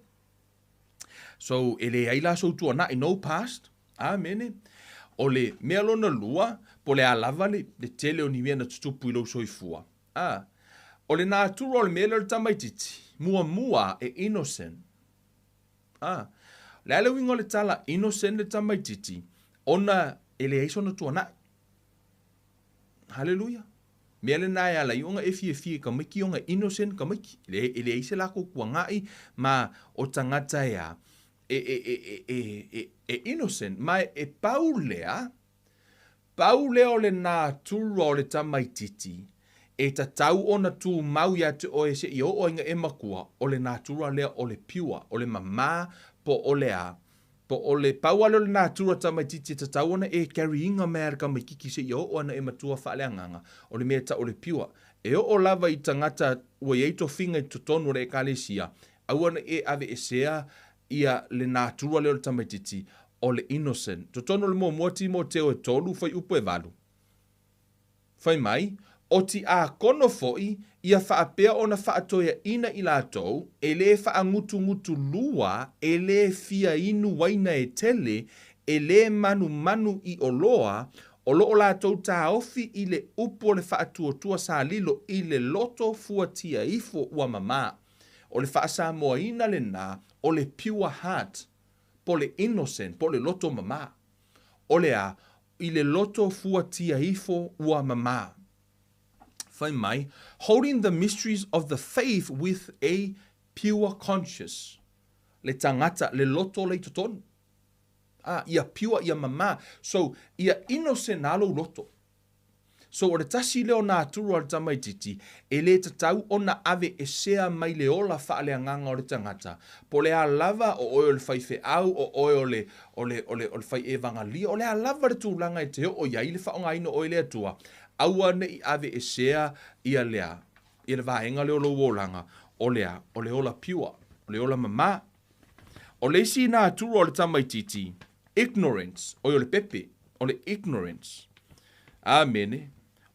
So e leai la sou tuanai, no past. Amene. O le mea lona lua, po o le a lava le, le tele o ni mea na tutupu i lou soifua. A, o le natura o le mea lea o le tamaitiiti, muamua e innocent. A, o le a le uiga o le tala innocent le tamaitiiti, ona e leai sona tuanai. Haleluia. Mea lena e ala ai ona e fiafia i tamaiti ona e innocent tamaiti. Le, e leai se latou tuanai ma o tagata e a, e, e, e, e, e, e, e innocent. Ma e pau lea, Pau lea o le natura o le tamaititi e tatau ona tumau ia te oe seia oo ai na e matua, o le natura lea o le pure, o le mama, po o le a, po o le, pau lava lea o le natura tamaititi e tatau ona e carry ina mai a le tamaititi seia oo ai na e matua faaleagaga, o le mea e tau o le pure. E oo lava i tagata ua i ai tofiga i totonu o le Ekalesia, aua ne i e aveesea ia le natura lea o le tamaititi, o le innocent. Totonu o le muamua Timoteo e tolu, fuaiupu e valu. Fai mai, O tiakono foi, ia faapea ona faatoeaina i latou, e le faagutugutulua, e le fia inu waina e tele, e le manumanu i oloa, o lo o latou taofi i le upu o le faatuatua salilo i le loto fuatia ifo ua mama. O le faasamoaina lena o le pure heart, po le innocent, po le loto mama. O le a, i le loto fuatia ifo ua mama. Fai mai, holding the mysteries of the faith with a pure conscience. Le tagata, le loto le i totonu. Ah, ia pure, ia mama. So, ia innocent a lou loto. So o le tasi lea o natura o le tamaititi, e le tatau ona ave esea mai le ola faaleagaga o le tagata, po o le a lava o oe o le faifeau, o oe o le, o le, o le, o le fai evagalia, o le a lava le tulaga e te oo i ai le faaaogaina o oe e le Atua, aua ne i ave esea ia lea, ia le vaega lea o lou olaga, o le a, o le ola pure, o le ola mama. O le isi natura o le tamaititi, ignorance, oi o le pepe, o le ignorance. Amene.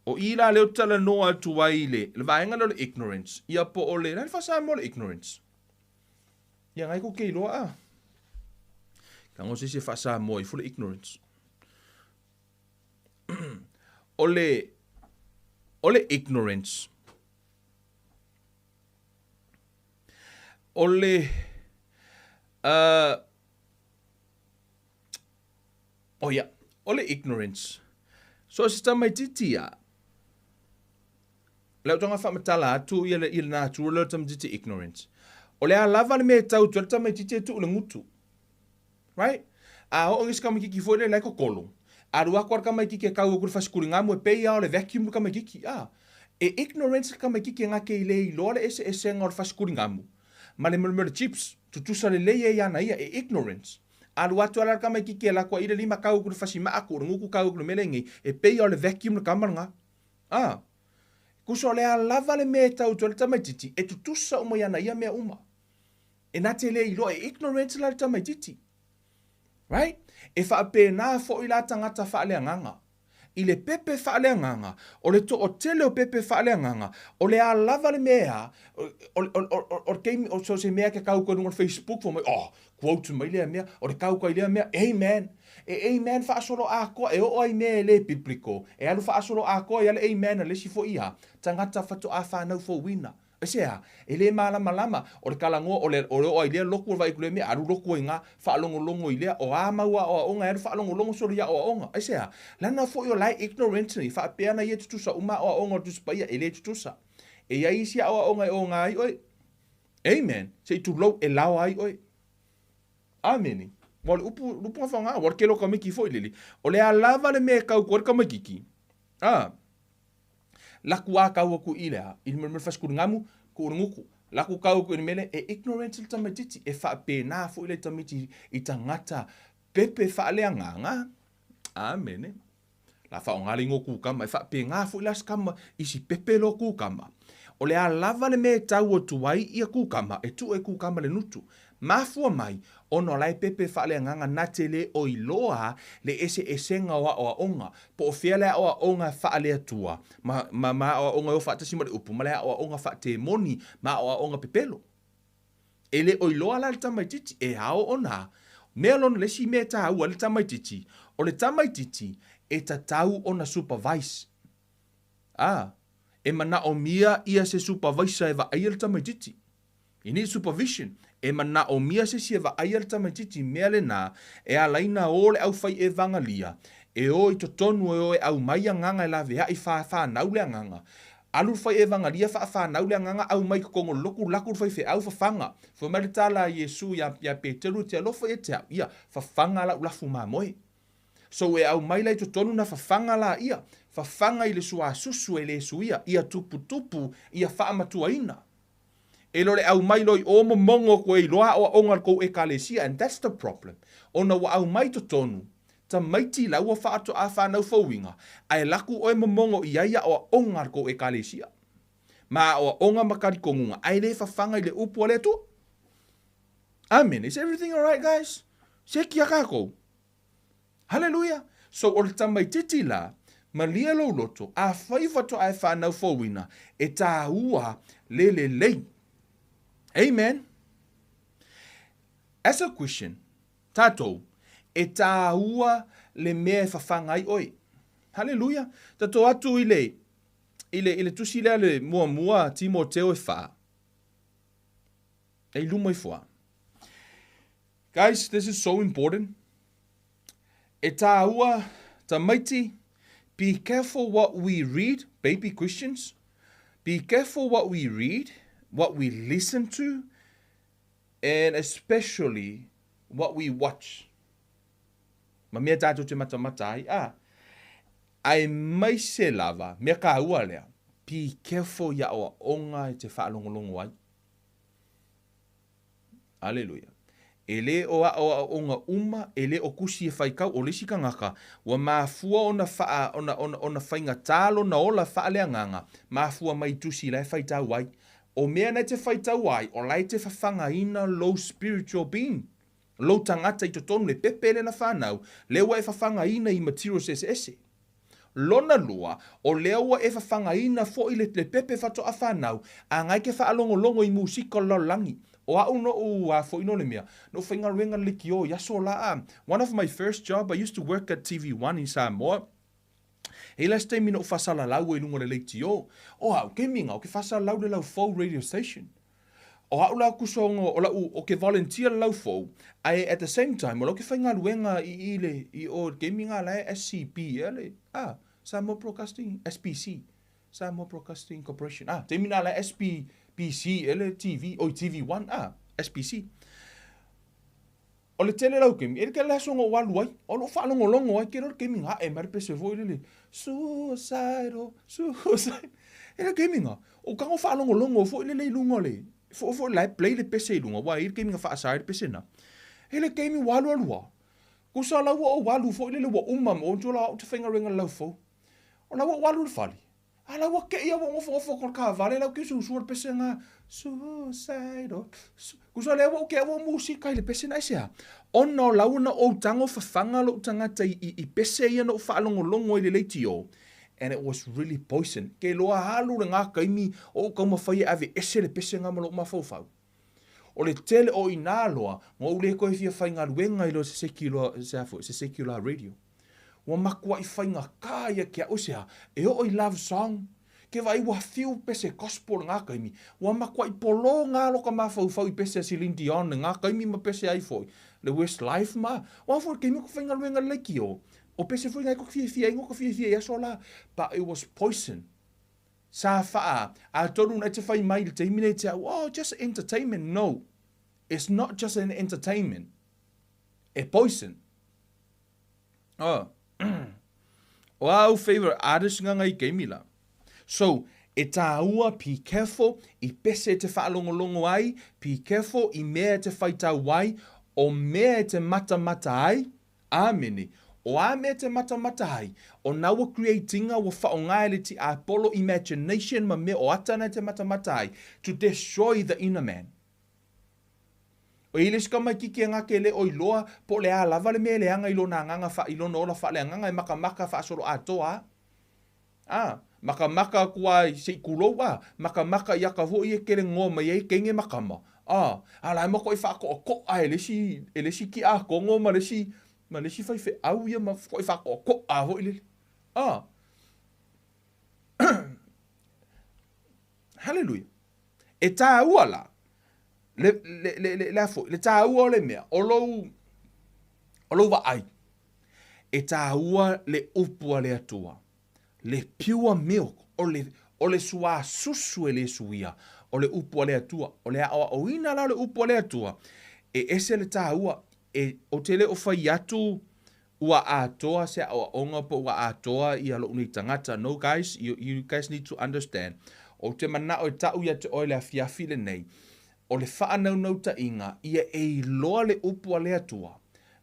O i la lea ou te talanoa atu ai i le, le vaega lea o le ignorance, ia po o le, le a le faa-Samoa o le ignorance? Ia ngai kou ke iloa a. Tago se isi e faa-Samoa ifo le ignorance. O le, o le ignorance, o le, uh, Oh ia, o le ignorance. So se tamaititi ia, le au tonga whaamatala atu ia le, ia le natura le tamaititi ignorance. O le a lava le mea e tau atu ai le tamaitiiti e tuu i le gutu. Right? A oo i se tamaitiiti foi lea la e totolo, alu atu lava le tamaitiiti e tau atu i le fasikuligamu e pei lava o le vacuum le tamaitiiti. A! E ignorance le tamaitiiti e na te le iloa le eseesega o le fasikuligamu ma le mea o le chips. Tutusa lelei ai ana ia, e ignorance. Alu atu lava la le tamaitiiti e alu atu ai i le lima tau atu i le fasimaa tuu i le gutu tau atu i le mea lenei, e pei lava o le vacuum le tama lena. A! Tusa o le a lava le mea e tau atu ai le tamaitiiti, e tutusa uma i ana ia mea uma. E na te le iloa, e ignorant la le tamaitiiti. Right? E faapena foi la tagata faaleagaga. I le pepe faaleagaga, o le toatele o pepe faaleagaga, o le a lava le mea e a, o, o, o, o le taimi, o so se mea ke kau koe luga o le Facebook fai mai, oh, quote mai lea mea, o le kau kai lea mea, amen. E amen faasolo atoa, e oo ai mea e le biblical, e alu faasolo atoa ai le amen a le isi foi a, tagata faatoa fanau fouina. Aisea? E le malamalama. O le talanoa, o le, o le oo ai lea lotu o le vaai atu lea mea, alu lotu ai na, faalogologo i lea, o a mau aoaoga e alu faalogologo solo i aoaoga. Aisea? Leaga foi o la e ignorant nei, faapea ana ia e tutusa uma aoaoga o le Tusi Paia, e le tutusa. E i ai isi aoaoga e oga ai oe. Amen. Se i tulou, e laoa ai oe. Amene. Ua o le upu, le upu na faaaoga, ua o le tele o tamaiti foi lele. O le a lava le mea e tau atu ai le tamaititi, a, Laku a kau aku i le a, i le mea fasikuligamu, kuuluguku. Laku kau aku i le mele, e ignorant le tamaitiiti, e faapena foi le tamaiti i tagata pepe faaleagaga. Amene. La faaaoga le igoa kukama, e faapena foi la se kama i si pepe lo kukama. O le a lava le mea e tau atu ai ia kukama, e tuu e kukama le nutu. Mafua mai, ona o la e pepe faaleagaga na te le o iloa le eseesega o aoaoga, po o fea le aoaoga faale-Atua, ma, ma, ma aoaoga e o faatasi ma le upu, ma le aoaoga faatemoni, ma aoaoga pepelo. E le o iloa la le tamaitiiti, e ao ona mea lona le isi mea e taua ai le tamaitiiti, o le tamaitiiti e tatau ona supervise. A, e manaomia ia se supervisor e vaaia le tamaitiiti. You need supervision. E manaomia se isi e vaaia le tamaitiiti mea lena e ala ai ona o le aufai evagelia e o i totonu e o e aumai agaga e laveai whanau le agaga. Alu le fai evagelia faawhanau le agaga aumai i totonu o le lotu laku le faifeau fafaga. Fai mai le tala a Iesu ia, ia Peteru e te alofa ia te au, ia, fafaga lau lafu mamoe. So e aumai la i totonu na fafaga laia, fafaga i le suasusu e le suia, ia tuputupu, ia faamatuaina. E le o le aumai loa i o momogo atu e iloa aoaoga a le tou Ekalesia and that's the problem ona ua aumai i totonu tamaiti la ua faatoa fanau fouina ae laku oe momogo i ai aoaoga a le tou Ekalesia ma aoaoga ma talitonuga ae le fafaga i le upu a le Atua. Amene. Is everything alright guys? Seki a kakou. Haleluia! So o le tamaititi la, malie lou loto, afai faatoa e fanau fouina, e tāua le lelei. Amen. As a Christian, tatou, e tāua le mea e fafaga ai oe. Haleluia! Tatou atu i le, i le, i le tusi lea le muamua Timoteo e wha. E i luma ifo a. Guys, this is so important. E tāua tamaiti, be careful what we read, baby Christians. Be careful what we read, what we listen to, and especially what we watch. Ma mea tātou te matamata ai, a. Aemaise lava, mea kāua lea, be careful i aoaoga e te whaalongolongo ai. Aleluia. E le o aʻoaʻoga uma, e le o kusi e faikau, o le isi tagata, ua mafua ona faa, ona, ona, ona faigata lona ola faaleagaga, mafua mai i tusi la e faitau ai. O mea na e te faitau ai, o la e te fafagaina lou spiritual being, lou tagata i totonu, le pepe lea na fanau, lea ua e fafagaina i materials eseese. Lona lua, o lea ua e fafagaina foi le le pepe faatoa fanau, a ngai ke faalogologo i musika o le lalolagi. O a'u noʻu a foi no le mea, noʻu faigaluega le lekiō i aso la a. One of my first job, I used to work at TV1 in Samoa. He last taimi noʻu faasalalau ai luga o le leitiō. O a'u kemiga, o ke faasalalau le Laufou radio station. O a'u la kusa o o la'u o ke volunteer le Laufou, ae at the same time o lau ke faigaluega i i le i o le kemiga la e SCB ea le a Samoa Broadcasting SBC Samoa Broadcasting Corporation a taimi na la SBBC. PC ea le TV, oi TV One, a, SBC. O le tele lau taimi, e like le aso na ou alu ai, o lou faalogologo ai, ke le taimi na ae mai le pese foi lele, suicidal, suicidal. E le taimi na, o tago faalogologo foi lele i luga o le, foi foi la e play le pese i luga, ua i le taimi na faasa ai le pese na. E le taimi ua alu alu lava, tusa la ua ou alu foi lele ua uma, ua manatua la au ou te faigaluega i le laufou. O la ua ou alu i le fale, A la ua kei au ua nofonofo atu i le taavale la ua tei usuusu le pese na suicidal tusa lea ua ou kei ua ou musika i le pese na aisea? Ona o la ua na ou tago fafaga lou tagata i, i, i pese ia na ou faalogologo ai i le leitio and it was really poison. Ke loa alu lena taimi o ou taumafai e aveese le pese na ma lou mafaufau. O le tele o ina loa, na ou le toe fia faigaluega i lo se secular, se a foi, se secular radio. Ua matuai faigata ia te a'u se a, e oo i love song, ke vaai ua fiu pese gospel lena taimi, ua matuai polo nga lo ka mafaufau i pese a Celine Dion lena taimi ma pese ai foi, le Westlife ma, o a foi le taimi o ka faigaluega le leitio, o pese foi na e ka fiafia ai, no ka fiafia i aso la, but it was poison. Sa faa, atonu na e te fai mai i le taimi nei te a'u, oh just entertainment, no, it's not just an entertainment, e poison. Oh. O a au favorite artist nga ngai keimi la. So, e tāua, be careful, i pese e te whaalongolongo ai, be careful i mea e te whaitau ai, o mea e te matamata ai, Āmene. O a mea te matamata ai, o naua creatinga ua whaonga e le tiapolo imagination ma mea o atana e te matamata ai, to destroy the inner man. O i le tamaititi e gake le o iloa po o le a lava le mea e leaga i lona agaga fa, i lona ola faaleagaga e makamaka faasoloatoa a. A, makamaka aku a i se i kulou a, makamaka i aka foi e kele ngoa mai ai kenge makama. A, a la e makoʻi faakoʻakoʻa e le isi, e le isi kiakono ma le isi, ma le isi faifeau ia ma koʻi faakoʻakoʻa foi lele. A. Haleluia. E tāua la, le, le, le, le, le a foi, le tāua o le mea, o lou, o lou vaai, e tāua le upu a le Atua, le pure milk, o le, o le suāsusu e le suia, o le upu a le Atua, o le aʻoaʻoina la o le upu a le Atua, e ese le tāua, e, ou te le o fai atu Ua atoa se aʻoaʻoga po ua atoa ia loʻu nei tagata. No guys, you, you guys need to understand. Ou te manaʻo e taʻu ia te oe le afiafi lenei, o le faanaunautaiga ia e iloa le upu a le Atua,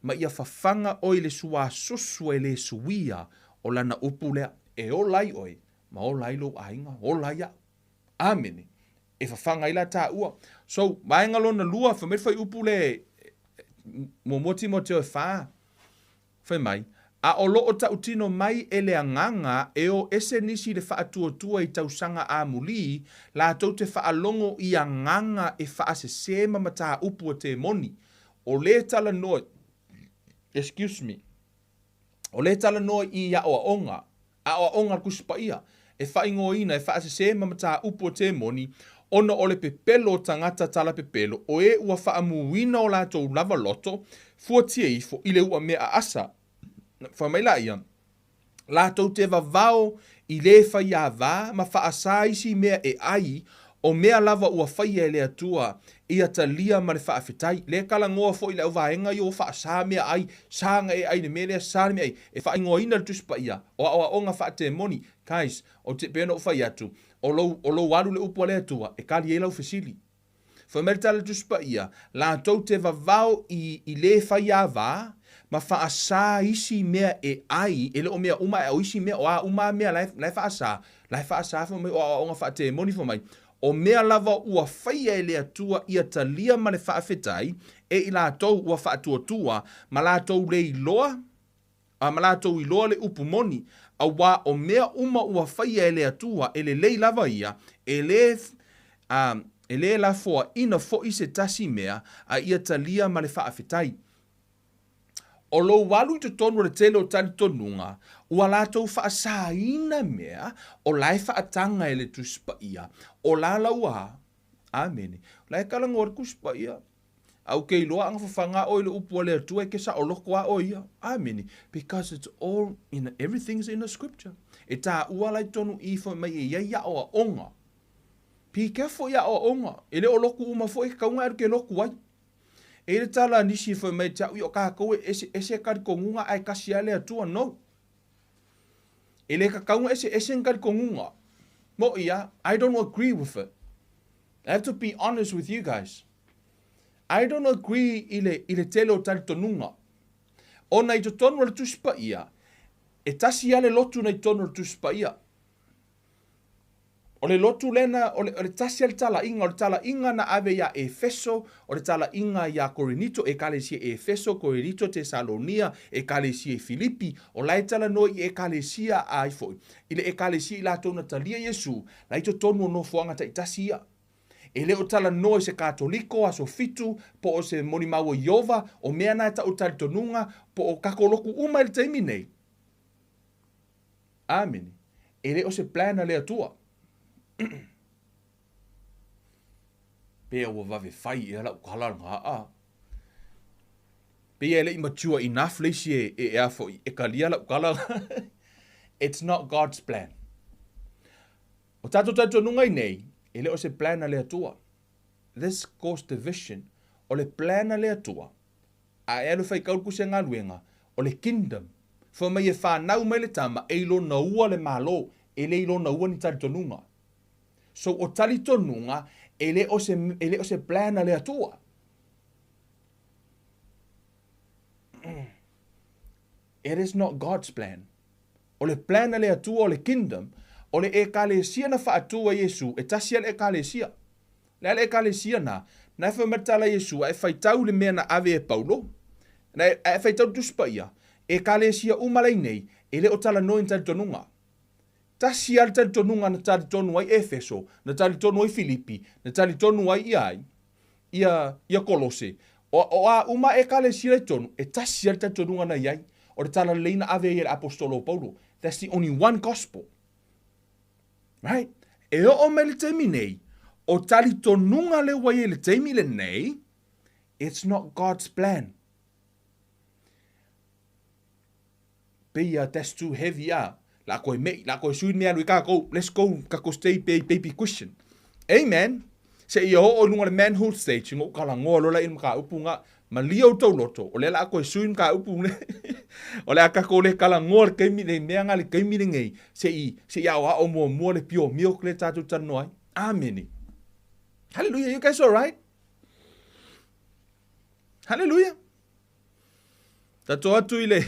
ma ia fafaga oe i le suāsusu e le suia o lana upu lea, e ola ai oe, ma ola ai lou aiga, ola ai aʻu. Amene. E fafaga ai la tāua. So, vaega lona lua, fai mai le fuaiupu le muamua Timoteo e whā, fai mai, a o loo tautino mai e le agaga e o ese nisi le faatuatua i tausaga amuli, latou te faalogo i agaga e faasese ma mataupu a temoni, o le talanoa, excuse me, O le talanoa i aʻoaʻoga, aʻoaʻoga a le Tusi Paia, e faaigoaina e faasese ma mataupu o temoni, ona o le pepelo o tagata talapepelo, o e ua faamuina o latou lava loto, fuatia ifo i le ua mea aasa. Fai mai laia, latou te vavao i le faiāvā ma faasā isi mea e ai, o mea lava ua faia e le Atua, ia talia ma le faafetai. Le talanoa foi i le auvaega ia ua faasā mea ai, sa na e ai le mea lea, sa le mea ai, e faaigoaina le Tusi Paia, o aoaoga faatemoni. Guys, ou te pei ona ou fai atu, o lou, o lou alu le upu a le Atua, e kali ai lau fesili. Fai mai le tala Tusi Paia, latou te vavao i, i le faiāvā, ma faasā isi mea e ai, e le o mea uma ae o isi mea, o a uma a mea la e, la e faasā, la e faasā fai mai o aoaoga faatemoni fai mai, o mea lava ua faia e le Atua ia talia ma le faafetai e i latou ua faatuatua ma latou le iloa, a ma latou iloa le upu moni, auā o mea uma ua faia e le Atua e lelei lava ia, e le, a, e le lafoaina foi se tasi mea, a ia talia ma le faafetai. O lou alu i totonu o le tele o talitonuga, ua latou faasāina mea o la e faataga e le Tusi Paia, o la lau a. Amene. O la e talanoa le Tusi Paia. A ou ke iloa anga fafaga oe i le upu a le Atua e ke saoloko a oe ia. Amene. Because it's all in, everything's in the scripture. E tāua la i totonu i fai mai e iai aʻoaʻoga. Be careful i aʻoaʻoga, e le o loku uma foi e kakauga e alu ke loku ai. E i le tala a nisi fai mai te au i o kākou e ese ese kalikonuga ae kasi a le Atua. No. E le kakauga ese ese ni kalikonuga. Moʻi a, I don't agree with it. I have to be honest with you guys. I don't agree i le, i le tele o talitonuga. Ona i totonu o le Tusi Paia, e tasi a le lotu na i totonu o le Tusi Paia. O le lotu lena, o le, o le tasi a le talaiga, o le talaiga na ave iā Efeso, o le talaiga iā Korinito, Ekalesia i Efeso, Korinito, Tesalonia, Ekalesia i Filipi, o la e talanoa i Ekalesia a ai foi, i le Ekalesia i latou na talia Iesu, la i totonu o nofoaga taitasi ia. E le o talanoa i se Katoliko, Aso Fitu, po o se molimau o Ieova, o mea na e tau talitonuga, po o kakou loku uma i le taimi nei. Amene. E le o se plan a le Atua. Pea ua vave fai ea lau tala lena a. Pei e le i mature enough le isi e, e, e a foi, e kalia lau tala. It's not God's plan. O tātou talitonuga i nei, e le o se plan a le Atua. This cause division, o le plan a le Atua, A e alu e faitau le se galuega, o le kingdom. Fai mai e fanau mai le tama, e i lona ua le Malo, e le i lona ua ni talitonuga. So o talitonuga, e le o se, e le o se plan a le Atua. It is not God's plan. O le plan a le Atua o le kingdom, o le Ekalesia na faatu e Iesu, e tasi a le Ekalesia. Le a le Ekalesia na, na e fai mai le tala a Iesu, a e faitau i le mea na ave e Paulo, na e, a e faitau le Tusi Paia, Ekalesia uma la i nei, e le o talanoa i ni talitonuga. Tasi a le talitonuga na talitonu ai Efeso, na talitonu ai Filipi, na talitonu ai ia ai, ia, ia Kolose. O, o a uma Ekalesia la i totonu, e tasi a le talitonuga na i ai, o le talalelei na ave ai e le Aposetolo o Paulo. That's the only one gospel. Right? E oo mai le taimi nei, o talitonuga lea ua i ai le taimi lenei, it's not God's plan. Pei a that's too heavy a. La koe mei, la koe sui mea alu i kākou. Let's go, kako stay be baby Christian. Amen. Se ia oo i lunga le manhood stage, ngou kalangoa lola i le upu nga, Malia outou loto, o lea la a koe sui mataupu le. O le a kakou le talanoa le taimi le mea nga le taimi lenei, se i, se i aoao muamua le pure milk lea tatou talanoa ai. Amene. Hallelujah, you guys alright? Hallelujah. Tatou atu i le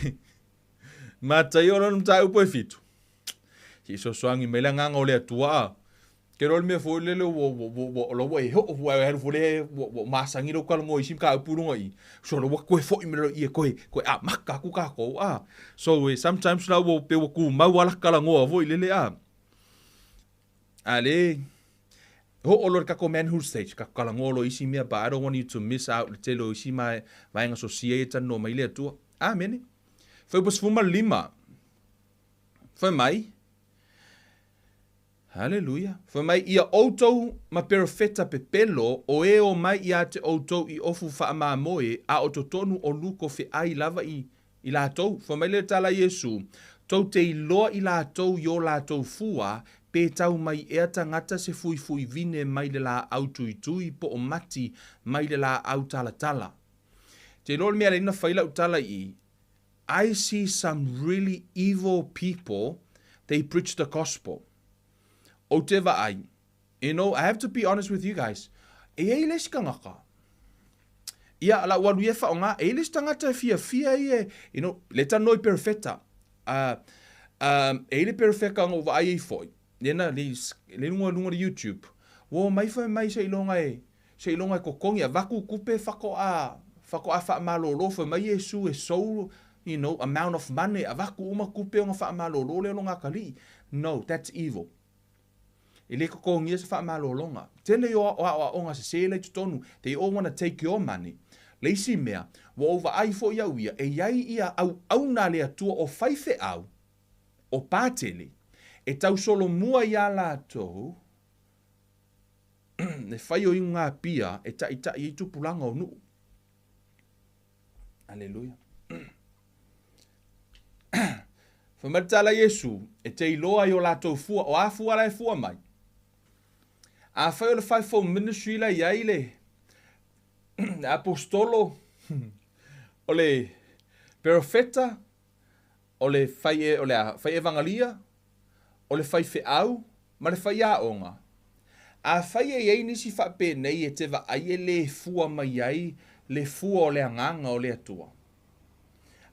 Mataio lona mataupu e fitu. Se i sosoagi mai le agaga o le Atua a. Ke loa le mea foi lele ua, ua, ua, ua, ua, ua e hoo ua e alu foi le, ua, ua masangi lou talanoa i isi mataupu i luga i i. So ua toe foi mai loa i e toe, toe amata atu tatou a. So e sometimes la ua pei ua tumau lava la talanoa foi lele a. A le hoo loa le tatou manhood stage, tatou talanoa loa i isi mea, but I don't want you to miss out le tele o isi vaega sosia ia e talanoa mai le Atua. Amene. Fuaiupu 15. Fai mai, Haleluia. Fai mai, Ia outou ma perofeta pepelo o e omai ia te outou i ofu faamamoe, a o totonu o luko feai lava i, i latou. Fai mai le tala a Iesu, Tou te iloa i latou i o latou fua, pe tau mai ea tagata se fuifui vine mai le laau tuitui po o mati mai le laau talatala. Te iloa le mea lea na fai lau tala i i, I see some really evil people, they preach the gospel. Ou te vaai, you know, I have to be honest with you guys, e i ai le isi tagata, ia, la ua alu ia e faaaoga, e i ai le isi tagata e fiafia ia, you know, le talanoa i perofeta, e i ai le perofeta na ou vaai ai foi, lena, le, le luga, luga o le YouTube, ua omai fai mai seiloga e, Seiloga e totogi, avatu tupe faatoa faatoa faamalolo fai mai Iesu e so you know amount of money avatu uma tupe ona faamalolo lea o lona atalii. No, that's evil. E le totogia se faamalologa. Tele o aoaoga sese la i totonu, they all wanna take your money. Le isi mea, ua ou vaai foi au ia, e i ai ia auauna a le Atua o faifeau, o Patele, e tausolomua iā latou, le fai o iuga pia e taʻitaʻi ai tupulaga o nuu. Aleluia. Fai mai le tala Iesu, e te iloa i o latou fua, o a fua la e fua mai? Afai o le fivefold ministry la e i ai le aposetolo, o le perofeta, o le fai, o le a, fai evangalia, o le faifeau ma le faiaoga. Afai e i ai nisi faapenei e te vaai e le fua mai ai le fua o le Agaga o le Atua.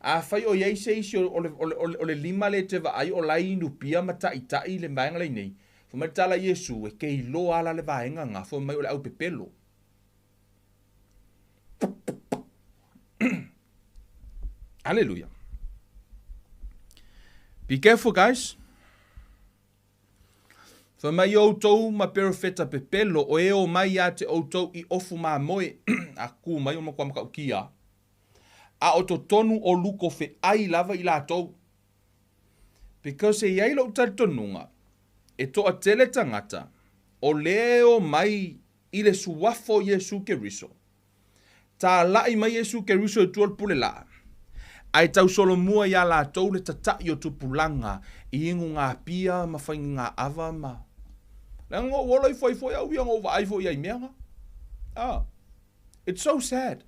Afai o i ai se isi o le, o le, o le lima lea e te vaai o la e inupia ma taitai le vaega lenei, fai mai le tala a Iesu, e te iloa lava la le vaega lena, fai mai o le aupepelo. Hallelujah. Be careful, guys. Fai mai outou ma perofeta pepelo o e o mai ia te outou i ofu mamoe a kū mai o matua matautia, a o totonu o luko feʻai lava i latou. Because e i ai lou talitonuga, e toatele tagata o lea e o mai i le suafa o Iesu Keriso. Talai mai Iesu Keriso i tua o le pule laa, ae tausolomua iā latou le tataʻi o tupulaga i igugapia ma faigigaaava ma Leaga na ou ola ifo ai foi au ia na ou vaai foi ai mea na. Ah. It's so sad.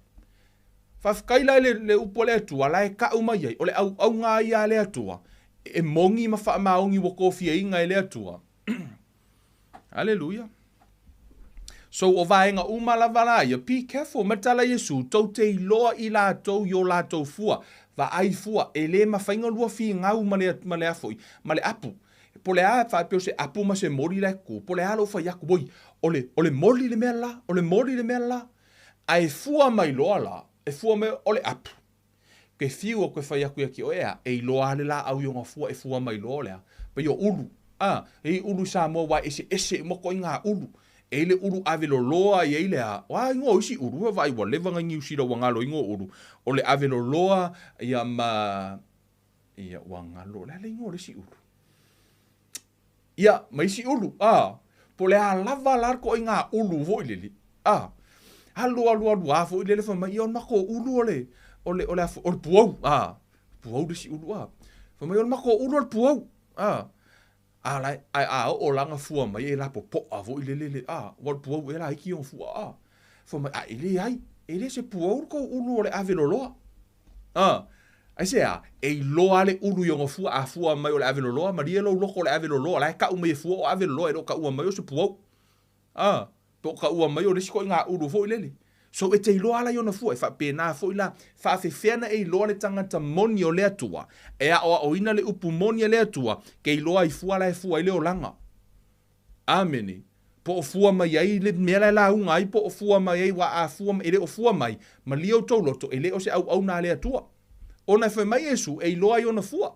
Faafetai la i le, le upu a le Atua la e taʻu mai ai, o le auauna lava ia a le Atua, e moni ma faamaoni ua tofiaina e le Atua. Aleluia. So o vaega uma lava la ia, be careful, ma tala Iesu, tou te iloa i latou i o latou fua, vaai fua, e le mafai ona lua finau ma le, ma le a foi, ma le apu. Po o le a, faapea o se apu ma se moli la e tu, po o le a lou fai atu, oi, o le, o le moli le mea la, o le moli le mea la. Ae fua mai loa la, e fua mai, o le apu. Ke fiu o koe fai atu ia ki oe ea, e iloa a le laau i ona fua e fua mai loa o le a. Pei o ulu, a, e i ulu i Samoa ua eseese uma koiga ulu. E i le ulu ave loloa e i le a, o a igoa o isi ulu, vaai ua leva na i Niu Sila ua galo igoa o ulu. O le ave loloa ia ma, ia ua galo, o le a le igoa o le isi ulu? Ia, ma isi ulu, a, po o le a lava la le koiga ulu foi lele, a, alu alu alu a foi lele fai mai, ia o le matou ulu o le, o le, o le, o le puou, a, puou le isi ulu, a, fai mai o le matou ulu o le puou, a, a la, a, a oo la na fua mai e lapopoa foi lele le, a, ua o le puou ea laiti ona fua, a, fai mai, a e leai, e le se puou le tou ulu o le ave loloa. A, aisea? E iloa le ulu i ona fua, a fua mai o le ave loloa, malie lou loto o le ave loloa, o la e taʻu mai e fua o ave loloa, e le o taʻua mai o se puou. A, pe o taʻua mai o le isi koiga ulu foi lele. So e te iloa la i ona fua, e faapena foi la, faafefea na e iloa le tagata moni o le Atua, e aʻoaʻoina le upu moni a le Atua, ke iloa i fua la e fua ai le olaga. Amene. Po o fua mai ai le mea la e lauga ai, po o fua mai ai, ua a fua mai, e le o fua mai, malie outou loto, e le o se auauna a le Atua. Ona e fai mai Iesu, e iloa ai ona fua.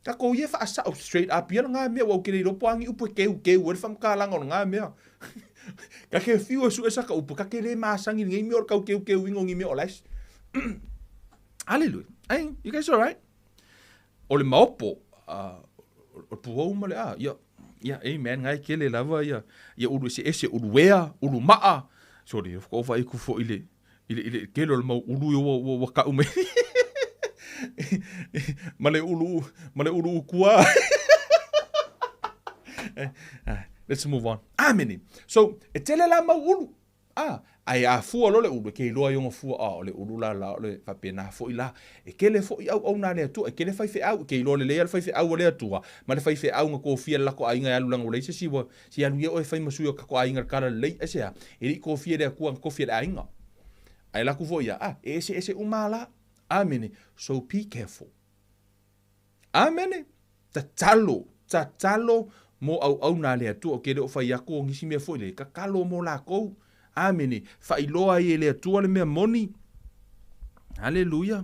Tatou ia e faasao straight up ia lena mea, ua ou te le iloa po o a ni upu e keukeu ai le faamatalaga o lena mea. Ka ke fiu e sue saka upu, ka ke le masani i lenei mea o le tau keukeuina o ni mea o la e Hallelujah. Hey, you guys alright? O le maopo, o le puou ma le a, ia, ia, amen, ngai kele lava ia, ia ulu eseese, ulu ea, ulu maa. Sorry, ko whai ku fo i le, i le, i le kele o le mau ulu i ua, ua, ua kau mai. Ma le ulu, ma le ulu ukua. Let's move on. Amene. So, e tele la mau ulu. A, ae a fua loa le ulu, e ke iloa ai ona fua, a, o le ulu la la, o le faapena foi la. E kele foi auauna a le Atua, e kele faifeau, e ke iloa lelei a le faifeau a le Atua, ma le faifeau na tofia e le latou aiga e alu leaga ua leai se isi ua, se alu ia oe e fai ma sui o tatou aiga i le tala lelei, aisea? E le i tofia e le Atua, na tofi e le aiga. Ae alu atu foi ia, a, e eseese uma a la. Amene. So be careful. Amene! Tatalo, tatalo mo auauna a le Atua, ou te le o fai atu o nisi mea foi lele, tatalo mo lakou. Amene! Faailoa ai e le Atua le mea moni. Aleluia!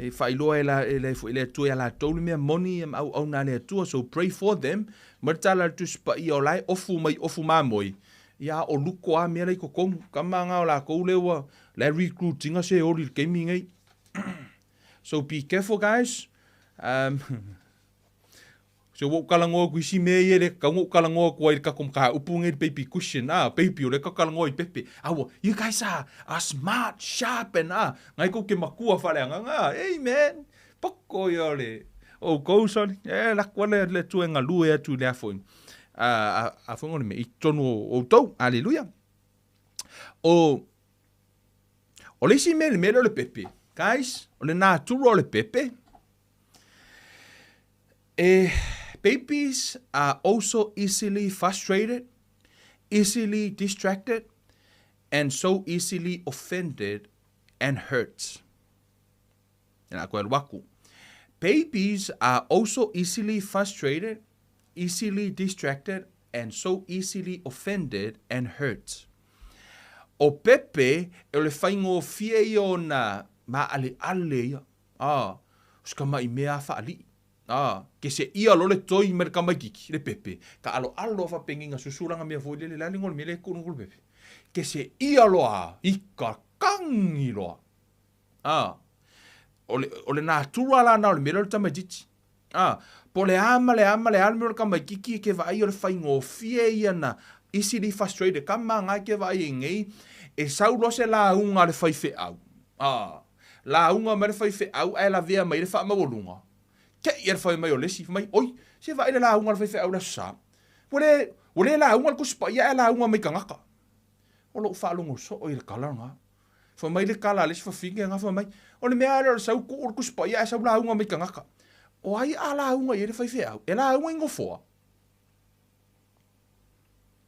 E faailoa e, la, e, le, e le Atua ia latou le mea moni ma auauna a le Atua. So pray for them. Ma le tala a le Tusi Paia o la e ofu mai ofu mamoe, ia o luko a mea la i totonu. Kama nga o lakou lea ua, la e recruit ina se oli i le taimi nei. So be careful guys. Um, so ua ou talanoa atu i isi mea ia e le tatau ona ou talanoa atu ai i le tatou mataupu lenei le baby cushion ah baby o lea tatou talanoa i pepe ah ua you guys are, are smart sharp and ah nai tou te matua faaleagaga ah hey man poko ia o le outou sorry e lako le le Atua e galue atu i le a foi. A, a foi le mea i totonu o outou. Aleluia. O, o le isi mea le mea lea o le pepe. Guys, o le natura o le pepe, e, babies are also easily frustrated, easily distracted, and so easily offended and hurt. E koe alu aku. Babies are also easily frustrated, easily distracted, and so easily offended and hurt. O pepe, o le faigofie ia ona maaleale ia. Ah, o se kamaʻi mea faalii. Ah, ke seʻia loa le toi mai le kamaititi, le pepe, ka aloalo faapegiga susu laga mea foi lele le a le igoa o le mea lea e kulu le pepe. Ke seʻia loa i ka kagi loa. Ah, o le, o le natura la na o le mea lea o le tamaititi. Ah, po o le a ma le a ma le a le mea o le kamaititi e ke vaai o le faigofie ia na easily frustrated. Ka maga e ke vaai ai nei, e sau loa se lauga a le faifeau. Ah, lauga mai le faifeau ae lavea mai ai le faamaualuga. Te i le fai mai o le isi, fai mai, oi, se vaai le lauga a le faifeau i le Aso Sa. Ua le, ua le lauga le Tusi Paia ae lauga mai tagata. O lou faalogo soo i le tala lena. Fai mai le tala a le isi fafine lena, fai mai, o le mea lava lea o le sau tuu le Tusi Paia ae sau lauga mai tagata. O ai a lauga i ai le faifeau? E lauga i nofoa.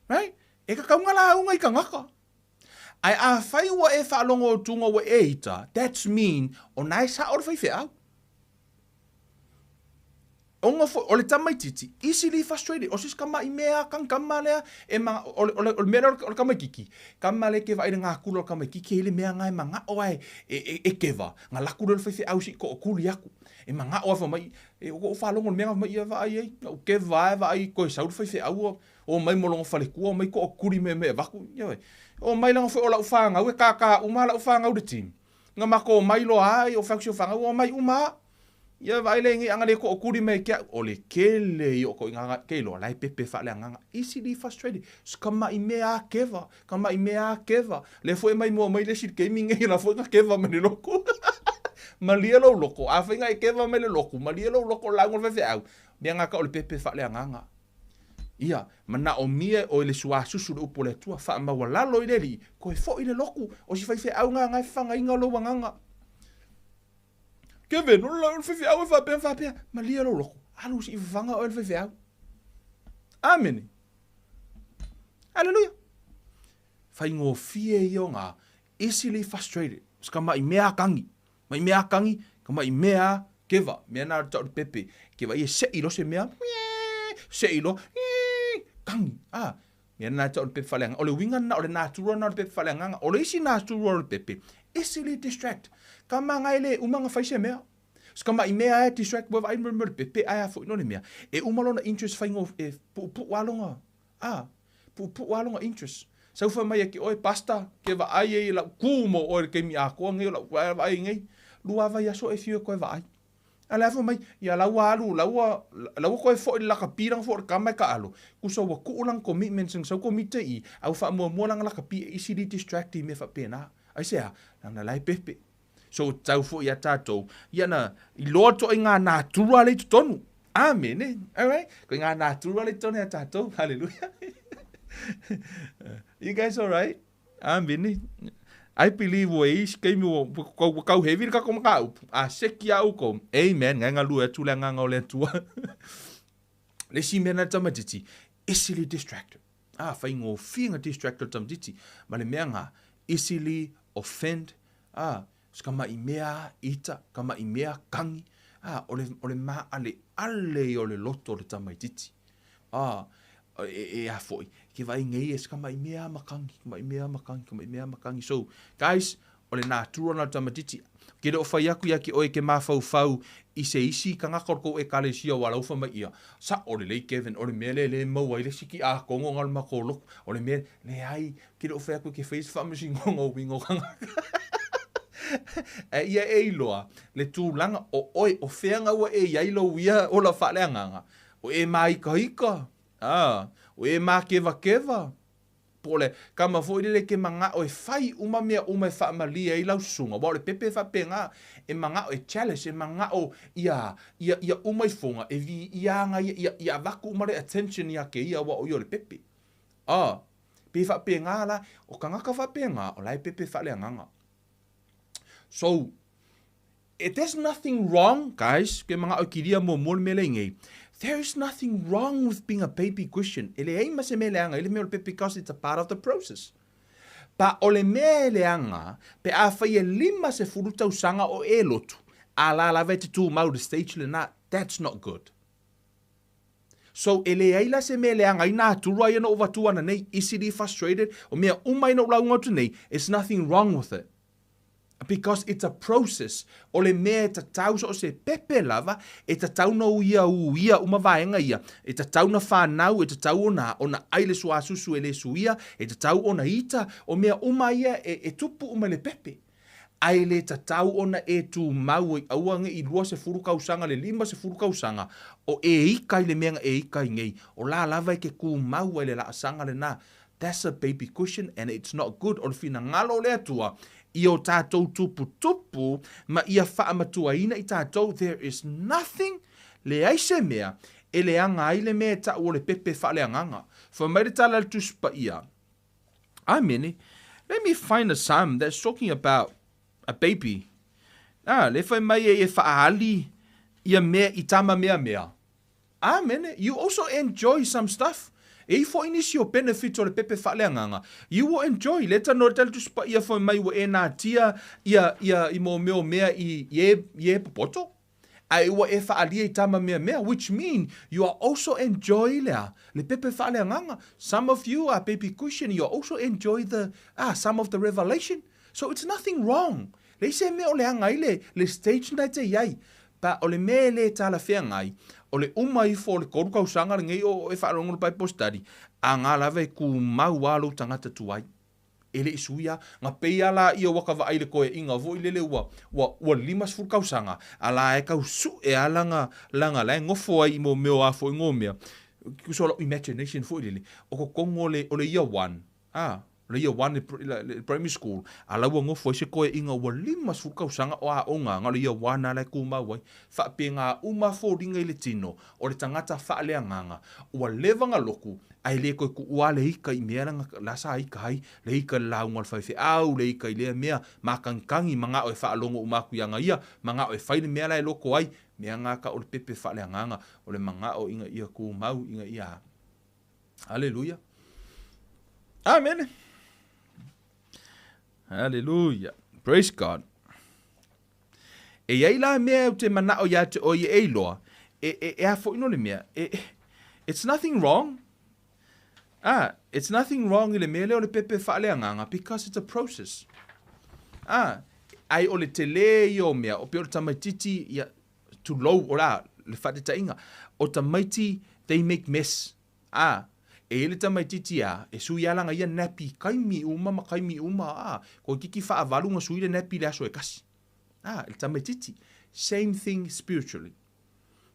Right? E tatau ona lauga i tagata. Ae afai ua e faalogo atuga ua e ita, that's mean o na e sao le faifeau. Ona foi, o le tamaititi, easily frustrated, o se isi tamaʻi mea kagikama lea, e ma, o le, o le, o le mea lea o le tamaititi, tama lea e te vaai i le gakula o le tamaititi e i ai le mea na e manao lava e, e, e, e keva, na alu atu lea o le faifeau se i tootuli atu. E manao lava fai mai, e, ua ou faalogo i le mea na fai mai, ia vaai ai, na ou keva lava e vaai toe sau le faifeau, omai ma lona faletua, omai tootuli mea e avatu, ioe. Omai leaga foi o lau fanau e kākā uma lava lau fanau i le team. Na matou omai loa lava, o fai atu si au fanau, omai uma lava. Ia vaai lea nei ana le tootuli mai ke au, o le kele ia o itoaiga ke iloa la e pepe faaleagaga. Easily frustrated. Kamaʻi mea a keva, kamaʻi mea a keva. Lea foi e maimoa mai le isi i le taimi nei la foi na keva mai le lotu. Malie lou loto, afai na e keva mai le lotu, malie lou loto lauga o le faifeau, mea na tau o le pepe faaleagaga. Ia, manaomia e oe le suasusu le upu o le Atua, faamaualalo i le Alii, toe foi i le lotu, o si faifeau na na e fafagaina lou agaga. Kevin, o le faifeau e faapea ma faapea, malie lou loto, alu se i fafaga oe e le faifeau. Amene. Aleluia. Faigofie ia o ngā, easily frustrated. Se ka maʻi mea kagi. Maʻi mea kagi, ka maʻi mea keva. Mea na tau le pepe. Keva ia seʻi loa se mea, seʻi loa, kagi. Ah, mea na tau le pepe faaleagaga. O le uiga lena, o le natura lena o le pepe faaleagaga. O le isi natura o le pepe, easily distract. Ka maga e le uma ona fai se mea. Se ka maʻi mea e distract, ua vaai le pepe ae a foi no le mea. E uma lona interest faigo, e puupuu lava lona A, puupuu lava lona interest. Sau fai mai ia te oe, Pastor, ke vaai ai i lau ku mo oe i le taimi atoa nei o lau vaai nei, lua vaiaso e fiu e toe vaai. A le a fai mai, ia la ua alu, la ua, la ua toe foi i le lakapi lana foi o le tama e taalo, tusa ua tuu lana commitments na sau komite i i, a ua faamuamua lana lakapi e easily distract i mea faapena. Aisea? Leaga la e pepe. So tau foi ia tatou, ia na iloa itoaiga natura lea i totonu. Amene. Alright? Koe ngā natura lea i totonu ia tatou. Hallelujah. You guys alright? Amene. I believe ua i ai se taimi ua, ua tau heavy le tatou mataupu. A seki lava outou. Amen. Ngai galue atu le agaga o le Atua. Le isi mea na le tamaitiiti, easily distracted. Ah, faigofie na distracted le tamaitiiti. Ma le mea na, easily offend A, se kamaʻi mea ita, kamaʻi mea kagi, a, o le, o le maʻaleʻale ia o le loto o le tamaititi. A, e, e a foi, ke vaai nei e se kamaʻi mea makagi, kamaʻi mea makagi, kamaʻi mea makagi. So, guys, o le natura na o le tamaititi, ke le o fai aku ia ke oe ke mafaufau i se isi tagata o le kou ekalesia ua laufa mai ia, saʻo lelei Kevin, o le mea lea e le maua ai le isi kiakono na o le makou lotu, o le mea, leai, Ke le o fai aku ke fai se faamasinoga o uiga o tagata. Ae ia e iloa le tulaga o oe, o fea ga ua e i ai lou ia ola faaleagaga, o e māikaika, a, o e mākevakeva. Po o le tama foi lele e te manao e fai uma mea uma e faamalie ai lau susuga, aua o le pepe e faapena, e manao e jealous, e manao ia, ia, ia uma ifoga, e viia aga ia, ia, ia avatu uma le attention ia te ia aua o ia o le pepe. Ah, pei e faapena la, o tagata faapena, o la e pepe faaleagaga. So, there's nothing wrong, guys, ke manao e kilia muamua le mea lea i nei. There is nothing wrong with being a baby Christian. E leai ma se mea leaga i le mea o le pepe because it's a part of the process. Pa o le mea e leaga, pe afai e 50 tausaga o e lotu, a la lava e te tumau i le stage lena, that's not good. So, e leai la se mea leaga ai naturu a ia na ou avatua ananei, easily frustrated, o mea uma ai na ou lauga atu nei, it's nothing wrong with it. Because it's a process. O le mea e tatau so o se pepe lava, e tatau na uia uia uma vaega ia, e tatau na fanau, e tatau ona, ona ai le suasusu e le suia, e tatau ona ita, o mea uma ia e, e tupu uma i le pepe. Ae le tatau ona e tumau ai aua ne i 20 tausaga le 50 tausaga o e ika i le mea na e ika ai nei. O la lava e ke tumau ai le laasaga lena. That's a baby cushion and it's not good. O le finagalo o le Atua i o tatou tuputupu ma ia faamatuaina i tatou, there is nothing, leai se mea e leaga ai le mea e tau o le pepe faaleagaga. Fai mai le tala a le Tusi Paia, Amene. Let me find a psalm that's talking about a baby. Ah, le fai mai e e faaali ia mea i tama mea mea. Amene. You also enjoy some stuff. E i foi nisi o benefits o le pepe faaleagaga. You will enjoy. Le tano le tala tusi paia fai mai ua e natia ia, ia, i mo mea o mea i, i e, i e popoto. Ae ua e faaalia i tama mea mea, which mean you are also enjoy le a, le pepe faaleagaga. Some of you are baby Christian, you are also enjoy the, ah, some of the revelation. So it's nothing wrong. Leai se mea o leaga ai le, le stage na e te i ai. But o le mea e le talafeagai, o le uma ifo o le kolu kausaga lenei o e faalogo le Bible study, a nga lava e kumau a lou tagata tuai. E le i sui a, nga pei a la ia ua ka vaai i le koeaiga foi lele ua, ua, ua 50 kausaga, a la e kau suʻe a lana, lana la e nofo ai i mo mea o a foi ngo mea. So lau imagination foi lele, o totonu o le, o le year one, a, o le year one i le primary school, a la ua nofo ai se koeaiga ua 50 kausaga o aoga, na o le year one a la e kumau ai. Faapena uma foliga i le tino o le tagata faaleagaga, ua leva na loku, Ae le toe tuua le ika i mea la, la sa ika ai, le ika i le lauga o le faifeau, le ika i lea mea, mākagikagi, manao e faalogo uma atu iā ia, manao e fai le mea la e loko ai, mea na ka o le pepe faaleagaga, o le manao ina ia tumau, ina ia. Haleluia. Amene. Haleluia. Praise God. E i ai la mea ou te manao iā te oe e iloa, e, e, e a foi no le mea, e, it's nothing wrong. Ah, it's nothing wrong i le mea lea o le pepe faaleagaga because it's a process. Ah, ai o le tele ia o mea, o pei o le tamaititi, ia, tulou, o la, le faataitaiga, o tamaiti, they make mess. Ah, e i ai le tamaititi a, e sui a lana ia nappy kaimi uma ma kaimi uma, ah, koe kiki faavalu na sui le nappy i le aso e kasi. Ah, le tamaititi. Same thing spiritually.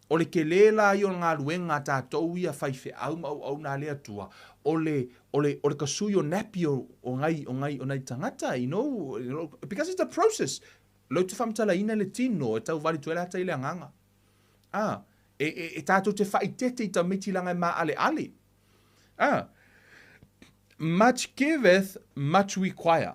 O le kelē la ia o le galuega a tatou ia faifeau ma auauna a le Atua, o le, o le, o le kasui o nappy o, o nai, o nai, o nai tagata, you know, because it's a process. Lou te faamatalaina le tino e tau vali tuai le ata i le agaga. Ah, e, e, e tatou te faaitete i tamaiti laga e maaleale. Ah, much giveth, much require.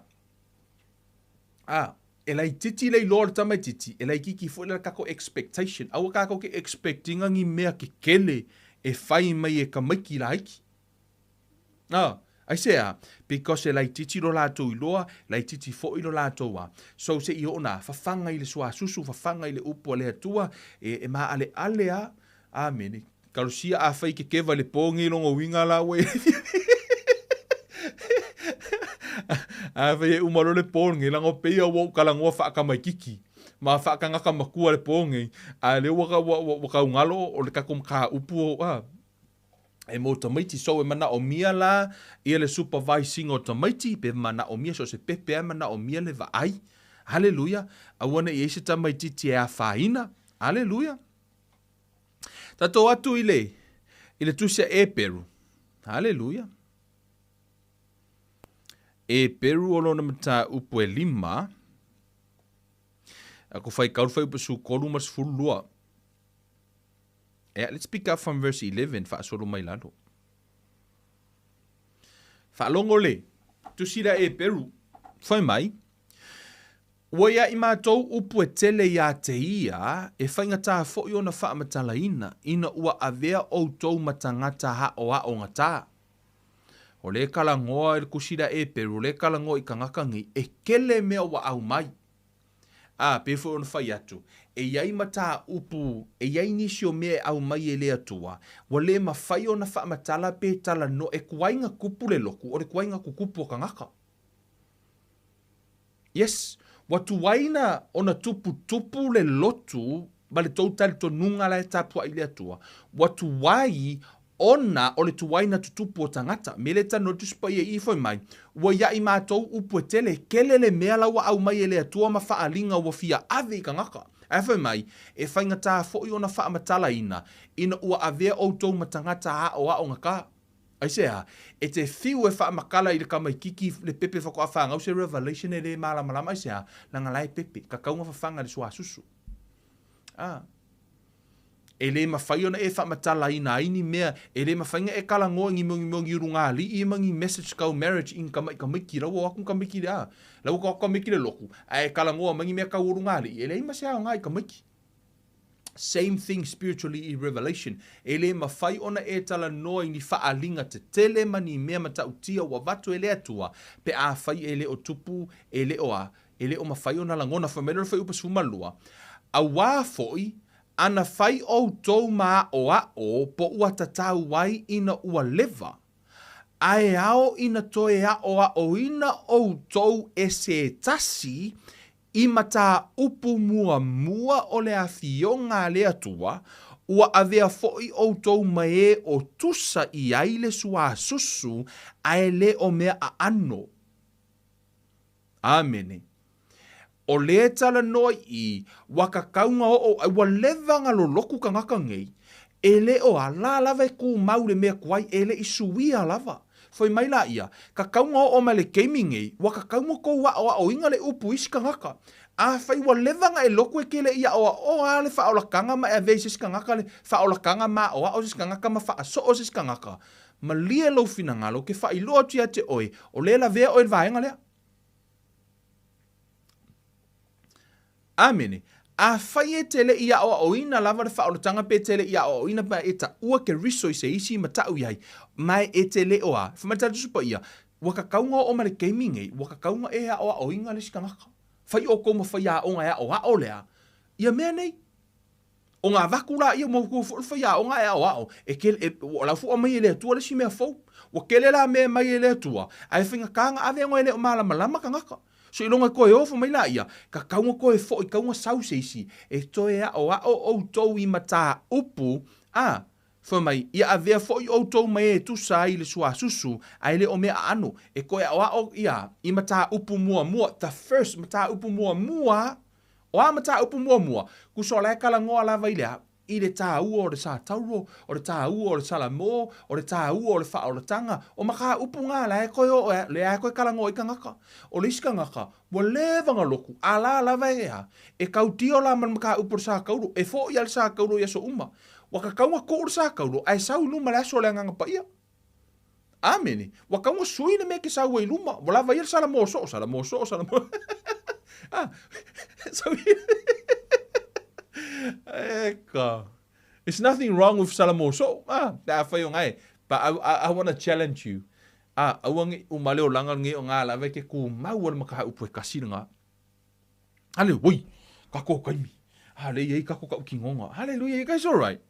Ah, e laititi le iloa o le tamaititi, e laititi foi le kako expectation. Aua kako ke expectinga ni mea kekele e fai mai e tamaiti laiti. Ah, aisea? Because e laititi lo latou iloa, laititi foi lo latou a. So se i oo na, fafaga i le suasusu, fafaga i le upu a le Atua, e, e maaleale a. Amene. Talosia afai ke keva i le po nei lona uiga la ua Afai e uma loa le po lenei, leaga o pei a ua ou talanoa faatamaititi ma faatagata matua le po lenei, a o lea ua, ua, ua, ua taugalo o le tatou mataupu a, e mo tamaiti. So e manaomia la ia le supervising o tamaiti, pe manaomia so o se pepe lava e manaomia le vaai. Haleluia. Aua ne i ai se tamaititi e afaina. Haleluia. Tatou atu i le, i le tusi a Eperu. Haleluia. Eperu o lona mataupu e lima, a ko faikau le fuaiupu 13 ma le 12. Yeah, let's pick up from verse 11, faasolo mai lalo. Faalogo le tusi lea Eperu, fai mai, Ua ia i matou upu e tele iā te ia, e faigata foi ona faamatalaina, ina ua avea outou ma tagata aoaogatā. O le kalagoa i le kusi lea Eperu, o le kalagoa i kagaka nei, e kele mea ua aumai. A, pei foi ona fai atu, e i ai mataupu, e i ai nisi o mea e aumai e le Atua, ua le mafai ona faamatala pe talanoa, e tuai na tupu le lotu, o le tuai na tutupu o tagata. Yes, ua tuai na ona tuputupu le lotu ma le tou talitonuga la e tapuai i le Atua, ua tuai ona o le tuai na tutupu o tagata. Me le talanoa Tusi Paia i i foi mai, ua ia i matou upu e tele, kele le mea la ua aumai e le Atua ma faaliga ua fia ave i tagata. Ae fai mai, e faigata foi ona faamatalaina, ina ua avea outou ma tagata aoaogata. Aisea? E te fiu e faamatala i le tamaititi le pepe faatoa fanau se revelation e le malamalama aisea? Leaga la e pepe, tatau ona fafaga i le suasusu. A. E le mafai ona e faamatalaina ai ni mea, e le mafai ona e talanoa i ni mea, ni mea o ni ulugalii ma ni message tau marriage i ni tamaiti la ua o atu ni tamaiti i le a, la ua o atu tamaiti i le lotu, ae e talanoa mai ni mea tau ulugalii, e leai ma se aoga i tamaiti. Same thing spiritually i Revelation. E le mafai ona e talanoa i ni faaaliga tetele ma ni mea matautia ua avatu e le Atua pe afai e le o tupu, e le o a, e le o mafai ona lagona. Fai mai le Fuaiupu 12, Auā foi, ana fai outou ma aʻoaʻo po ua tatau ai ina ua leva, ae ao ina toe aʻoaʻoina ʻoutou e se tasi I mataupu muamua o le Afioga a le Atua, ua avea foi ʻoutou ma e o tusa i ai le suasusu, ae le o mea aano. Amene. O le talanoa i i, ua kakauga oo ai, ua leva na lolotu tagata nei, e le o a la lava e tumau le mea tuai, e le i suia lava. Fai mai laia, Tatau na oo mai le taimi nei, ua tatau na tou aʻoaʻoina le upu i isi tagata. Afai ua leva na e lotu e kele i aʻoaʻoa le faaolataga ma e avea i se isi tagata le faaolataga ma aʻoaʻo se isi tagata ma faasoo se isi tagata, malie lou finagalo ke faailoa atu ia te oe, o lea e lavea oe i le vaega lea. Amene. Afai e te le i aʻoaʻoina lava le faaolataga pe te le i aʻoaʻoina ma e taʻua Keriso i se isi ma taʻu i ai, ma e te le o a, fai mai le Tusi Paia, ua kakau na oo ma le taimi nei, ua kakau na e aʻoaʻoina le isi tagata. Fai ʻoukou ma faiaoga e aʻoaʻo lea ia mea nei. O ngā vaku la ia mo kou foi le faiaoga e aʻoaʻo, e kele, e, ua lau fuʻa mai e le Atua le isi mea fou. Ua kele la mea e mai e le Atua, ae faigata na ave ona e le o malamalama tagata. So iloga e toe ofo mai la ia, ka kauga toe foʻi kauga sau se isi, e toe aʻoaʻo ʻoutou i mataupu, a, fai mai, ia avea foʻi ʻoutou ma e tusa ai i le suasusu, ae le o mea aano, e toe aʻoaʻo ia i mataupu muamua, the first mataupu muamua, O a mataupu muamua, kuso la e talanoa lava i le a? I le tāua o le sātauro, o le tāua o le salamō, o le tāua o le faaolataga, o mataupu ngā la e toe oo e, lea e toe talanoa i tagata. O le isi tagata, ua leva na lotu, a la lava e a? E tautio la ma le mataupu o le sātauro, e foʻi a le sātauro i aso uma. Ua tatau na tuu le sātauro, ae sau i luma le aso o le Agaga Paia. Amene. Ua tau na sui le mea ke sau ai luma. Ua lava ia le salamo soo, salamo soo, salamo. Ah, sau Eka. It's nothing wrong with salamo soo. Ah, pe a whai o ngai. But I want to challenge you. Ah, aua nge uma leo langa nge o ngā lava ke kū mau o le makaha upu e kasi ngā. Hale, woi, kako kaimi. Hale, iei kako ka uki ngonga. Hallelujah, you guys all right?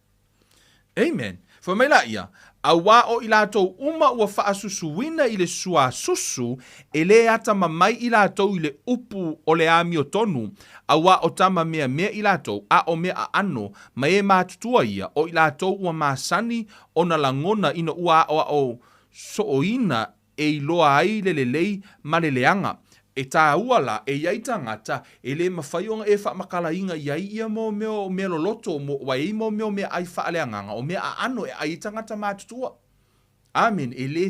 Amen. Fai mai la ia, auā o i latou uma ua faasusuina i le suasusu, e lē atamamai i latou i le upu o le amiotonu, auā o tama meamea i latou, a o mea aano, ma e matutua ia, o i latou ua masani ona lagona ina ua aʻoaʻo sooina e iloa ai le lelei ma le leaga. E tāua la, e i ai tagata, e le mafai ona e faamatalaina i ai ia mo mea o mea loloto, mo, ua i ai mo mea o meaʻai faaleagaga, o mea aano e ʻai ai tagata matutua. Amen. E le,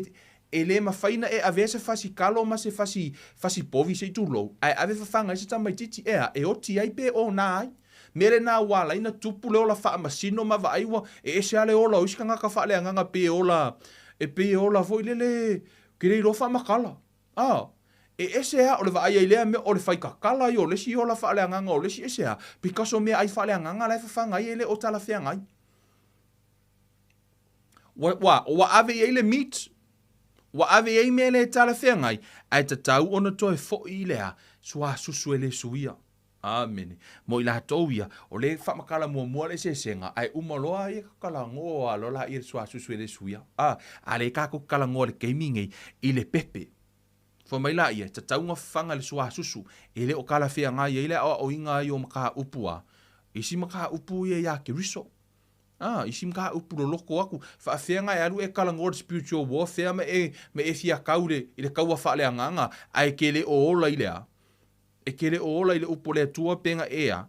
E le mafai ona e avea se fasi kalo ma se fasi, fasi povi se i tulou, ae ave fafaga ai se tamaitiiti, ea, e oti ai pe ona ai. Mea lena ua ala ai ona tupu le ola faamasino ma vaai ua e ese lava le ola o isi tagata faaleagaga pei e ola, e pei e ola foi lele, ke le iloa faamatala. A, e ese lava, o le vaai ai lea mea o le faikatala ia o le isi ola faaleagaga o le isi ese lava, because o meaai faaleagaga la e fafaga ai e le o talafeagai. Ua, ua, ua ave i ai le meat, ua ave i ai mea le talafeagai, ae tatau ona toe foi i le a, suasusu e le suia. Amene. Mo i latou ia, o le faamatala muamua le eseesega, ae uma loa ia talanoa loa laia i le suasusu e le suia. A, a lea tatou te talanoa i le taimi nei i le pepe. Fai mai laia, e tatau ona fafaga i le suasusu, e le o talafeagai ai le aoaoina ai o mataupu a isi mataupu ia ia Keriso. A, isi mataupu loloto atu, faafefea ona e alu e talanoa i le spiritual warfare ma e, ma e fia tau i le, i le taua faaleagaga, ae e te le o ola i le a? E te le o ola i le upu a le Atua pe na e a?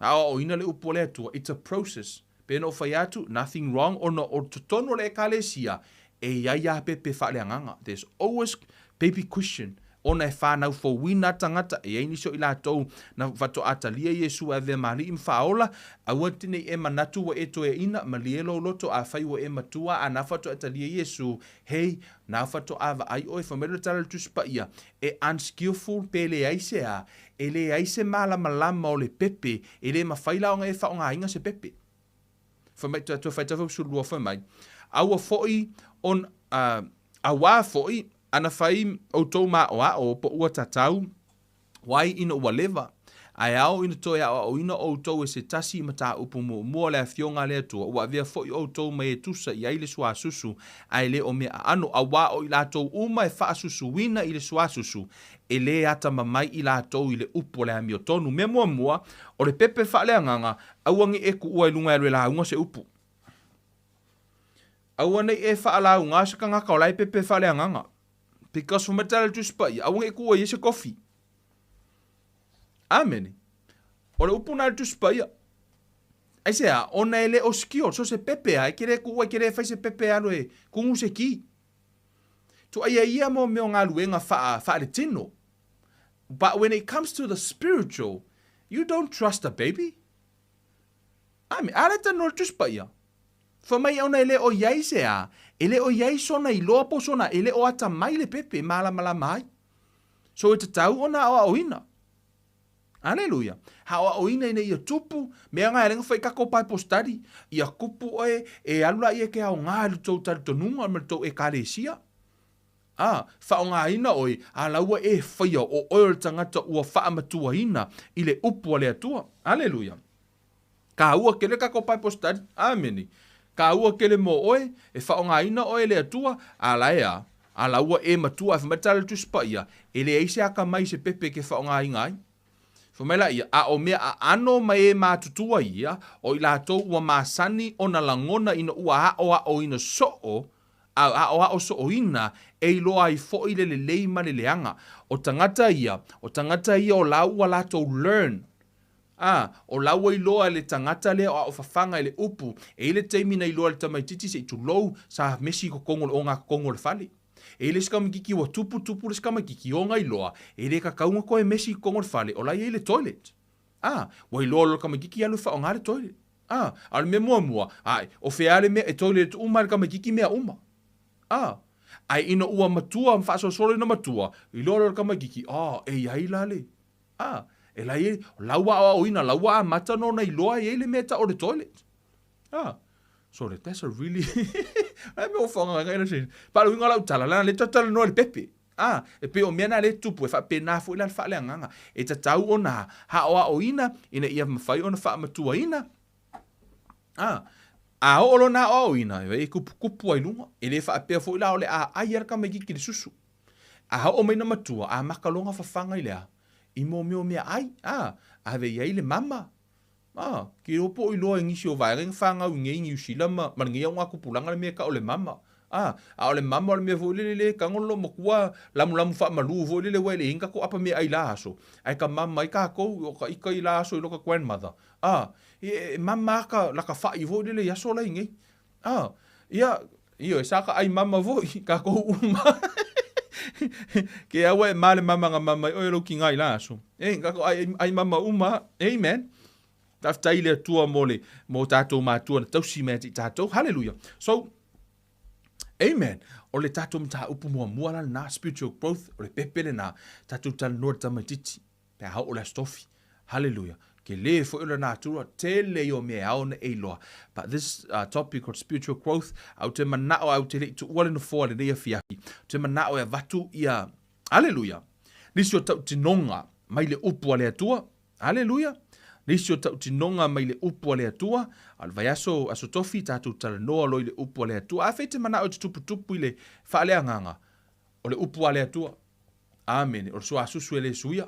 Aoaoina le upu a le Atua, it's a process. Pe na ou fai atu, nothing wrong, ona o totonu o le Ekalesia, e i ai a pepe faaleagaga. There's always baby Christian, ona e whanau fouina tagata, e ai nisi o i latou na faatoa talia Iesu e avea ma alii ma faaola, aua te nei e manatu ua e toeaina, malie lou loto afai ua e matua a na faatoa talia Iesu, hei, na faatoa vaai oe, fai mai le tala o le Tusi Paia, e unskillful pe leai se a, e leai se malamalama o le pepe, e le mafai la ona e faaaogaina se pepe. Fai mai, toe faitau foi 12 fai mai, aua foi on, auā foi ana fai outou maʻoaʻo po ua tatau wai ina ua leva, ae ao ina toe aʻoaʻoina ʻoutou e se tasi i mataupu muamua o le Afioga a le Atua, ua avea foi ʻoutou mai e tusa i ai le suasusu, ae le o mea aano, auā o i latou uma e faasusuina i le suasusu, e lē atamamai i latou i le upu o le amiotonu. Mea muamua, o le pepe faaleagaga, aua ne i e kuʻua i luga e alu e lauga se upu. Aua ne i e faalauga se tagata o la e pepe faaleagaga. Because fai mai le tala a le Tusi Paia, aua ne i kuʻua i ai se kofi. Amene. O le upu na le Tusi Paia. Aisea, ona e le o skilled, so se pepe a, e ke le kuʻua, e ke le fai se pepe e alu e kugu se ki. Tuaia ia mo mea o galuega faa, faaletino. But when it comes to the spiritual, you don't trust a baby. Amene. A le tano le Tusi Paia. Fai mai ona e le o i ai se a, e le o i ai sona iloa po sona, e le o atamai le pepe e malamalama ai. So e tatau ona aoaoina. Aleluia. Aoaoina ina ia tupu, mea nga e lenga fai kako Bible study, ia kupu oe e alu la ia ke aoga i le tou talitonuga ma le tou ekalesia. A, faaaogaina oe, a laua e faia o oe o le tagata ua faamatuaina i le upu a le Atua. Aleluia. Kāua kele kako Bible study. Amene. Kāua kele mo oe, e faaaogaina oe e le Atua, a la e a, a laua e matua e fai mai le tala le Tusi Paia, e leai se akamai i se pepe e ke faaaogaina ai. Fai mai laia, a o mea aano ma e matutua ia, o i latou ua masani ona lagona ina ua aʻoaʻoina soo, a aʻoaʻo sooina, e iloa ai foi le lelei ma le leaga. O tagata ia, o tagata ia o la ua latou learn, A, o la ua iloa e le tagata lea o aofafaga i le upu, e i ai le taimi na iloa e le tamaitiiti se i tulou, sa mesi i totonu o le ogatotonu o le fale. E i ai le isi tamaitiiti ua tupu, tupu le isi tamaitiiti, ona iloa, e le tatau ona toe mesi i totonu o le fale, o la e i ai le toilet. A, ua iloa loa e le tamaitiiti alu e faaaoga le toilet. A, a o le mea muamua, ae, o fea le mea e toilet uma ai le tamaitiiti mea uma. A, ae ina ua matua ma faasolosolo ina matua, iloa loa e le tamaitiiti, a, e i ai la le. A, e la i ai, la ua aoaoina, la ua amata ona iloa e i ai le mea e tau o le toilet. A, sorry, that's a really, ai mea ua whaangainga ina se, pa le uiga o lau tala, leaga lea tatou talanoa i le pepe. A, e pei o mea na lea e tupu, e faapena foi la le faaleagaga. E tatau ona aoaoina ina ia mafai ona faamatuaina. A, a oo lona aoaoina, e kupukupu ai luga. E le faapea foi la o le a ai a le tamaitiiti i le susu. A oo mai na matua, a maka loa fafaga i le a? I mo mea o meaai, a, ave i ai le mama. A, ke iloa po o iloa e nisi o vaega i na fanau i nei Niu Sila ma, ma lenei augatupulaga le mea e tau o le mama. A, a o le mama o le mea foi lele le tago le loomatua lamulamu faamalu foi lele aua e leai ni tatou apa meaai i la aso, ae ka mama ai tatou, o ka ita i la aso i lota grandmother. A, e, e mama lava ka, laka fa'i foi lele i aso la i nei. A, ia. Ioe, sa ka ai mama foi, kākou uma. Ke aua e male mama nga mama i oe lou kiga i la aso. E, kākou ai, ai mama uma. Amen. Faafetai i le Atua mo le mo tātou matua na tausi mai ia te i tātou. Hallelujah. So, amen. O le tātou mataupu muamua la lena, spiritual growth, o le pepe lena, tātou talanoa i le tamaitiiti. Pe a oo le Aso Tofi. Hallelujah. Kele foi o le natura, tele ia o mea e ao ona e iloa. But this uh, topic called spiritual growth, au te manao au te lei tuua le nofoa lenei afiafi, ou te manao e avatu ia, hallelujah, nisi o tautinoga mai le upu a le Atua, hallelujah, nisi o tautinoga mai le upu a le Atua, a o le vaiaso Aso Tofi tatou talanoa loa i le upu a le Atua. Afai e te manao e te tuputupu i le faaleagaga, o le upu a le Atua. Amene. O le suasusu e le suia.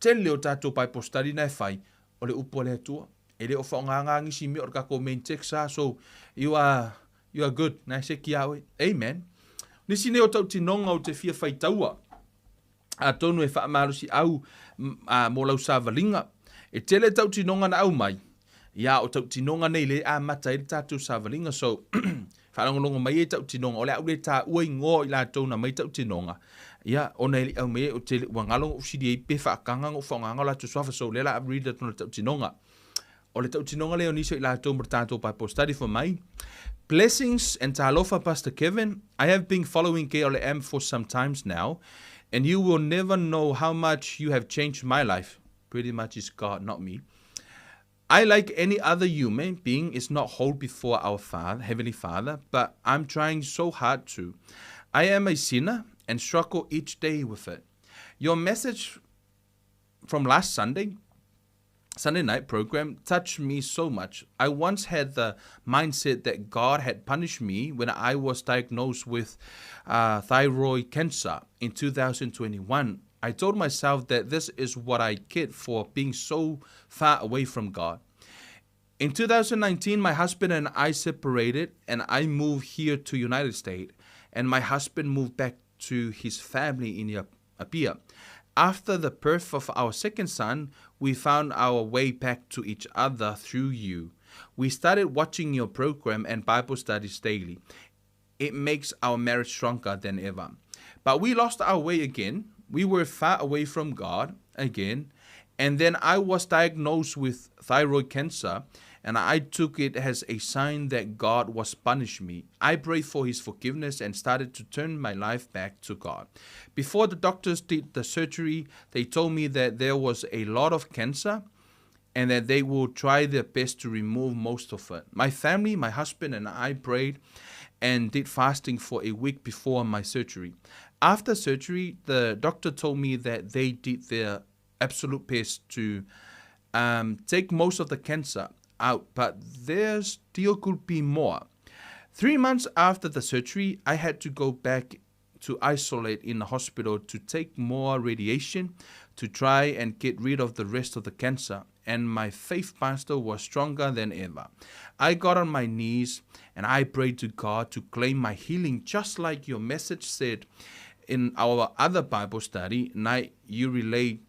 Tele o tatou Bible study na e fai, o le upu a le Atua. E le o faaaogaga nisi mea o le tatou main text a, so you are, you are good. Na e seki ia oe. Amen. Nisi nei o tautinoga ou te fia faitaua, atonu e faamalosiau a, mo lau savaliga. E tele tautinoga na aumai, ia o tautinoga nei lea e amata ai le tatou savaliga. So, Faalogologo mai e tautinoga, o le a ou le taua igoa o i latou na mai tautinoga, ia, ona e le i aumai ai, ou te le, ua galo na ou sili ai pe faataga na ou faaaogaina o latou suafa, so o lea o le a read atu na tautinoga. O le tautinoga lea o nisi o i latou mo le tatou Bible study fai mai, Blessings and talofa Pastor Kevin, I have been following KLM for some times now, and you will never know how much you have changed my life. Pretty much it's God, not me. I, like any other human being, is not whole before our Father, Heavenly Father, but I'm trying so hard to. I am a sinner and struggle each day with it. Your message from last Sunday, Sunday night program touched me so much. I once had the mindset that God had punished me when I was diagnosed with uh, thyroid cancer in 2021. I told myself that this is what I get for being so far away from God. In 2019, my husband and I separated and I moved here to United States and my husband moved back to his family in Apia. After the birth of our second son, we found our way back to each other through you. We started watching your program and Bible studies daily. It makes our marriage stronger than ever. But we lost our way again. We were far away from God again. And then I was diagnosed with thyroid cancer, and I took it as a sign that God was punishing me. I prayed for his forgiveness and started to turn my life back to God. Before the doctors did the surgery, they told me that there was a lot of cancer and that they will try their best to remove most of it. My family, my husband, and I prayed and did fasting for a week before my surgery. After surgery, the doctor told me that they did their absolute best to um, take most of the cancer out, but there still could be more. 3 months after the surgery, I had to go back to isolate in the hospital to take more radiation to try and get rid of the rest of the cancer. And my faith pastor was stronger than ever. I got on my knees and I prayed to God to claim my healing, just like your message said in our other Bible study night. You relayed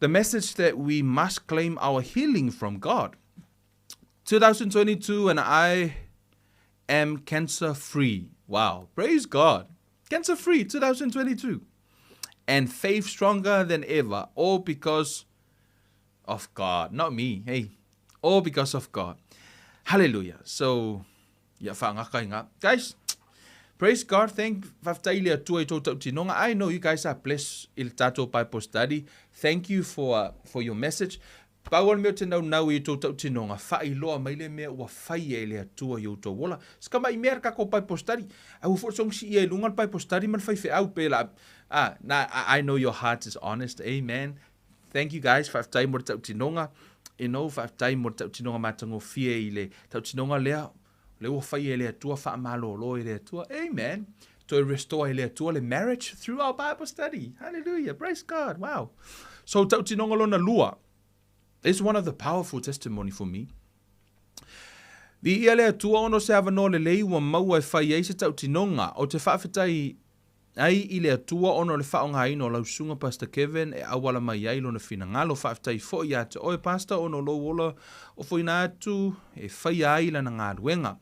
the message that we must claim our healing from God. 2022, and I am cancer free. Wow, praise God. Cancer free 2022. And faith stronger than ever, all because of God, not me. Hey, all because of God. Hallelujah. So, yeah, guys, praise God. Thank faafetai i le Atua i tou tautinoga. I know you guys are blessed i le tatou Bible study. Thank you for for your message. Pau o le mea ou te naunau i tou tautinoga, faailoa mai le mea ua faia e le Atua i outou ola. Se tama'i mea le tatou Bible study. Aua foi le sogi siia i luga le Bible study ma le faifeau pe la. Ah, na, I know your heart is honest. Amen. Thank you guys, faafetai mo le tautinoga. You know, faafetai mo le tautinoga matagofie i le tautinoga lea. Lea ua faia e le Atua, faamalolo e le Atua. Amen. Toe restore e le Atua le marriage through our Bible study. Hallelujah. Praise God. Wow. So, tautinoga lona lua. It's one of the powerful testimony for me. Viia le Atua ona o se avanoa lelei ua maua e fai ai se tautinoga. Ou te faafetai. ai i le Atua ona o le faaaogaina o lau susuga Pastor Kevin e auala mai ai lona finagalo. Faafetai foi ia te oe Pastor ona o lou ola ofoina atu e faia ai lana galuega.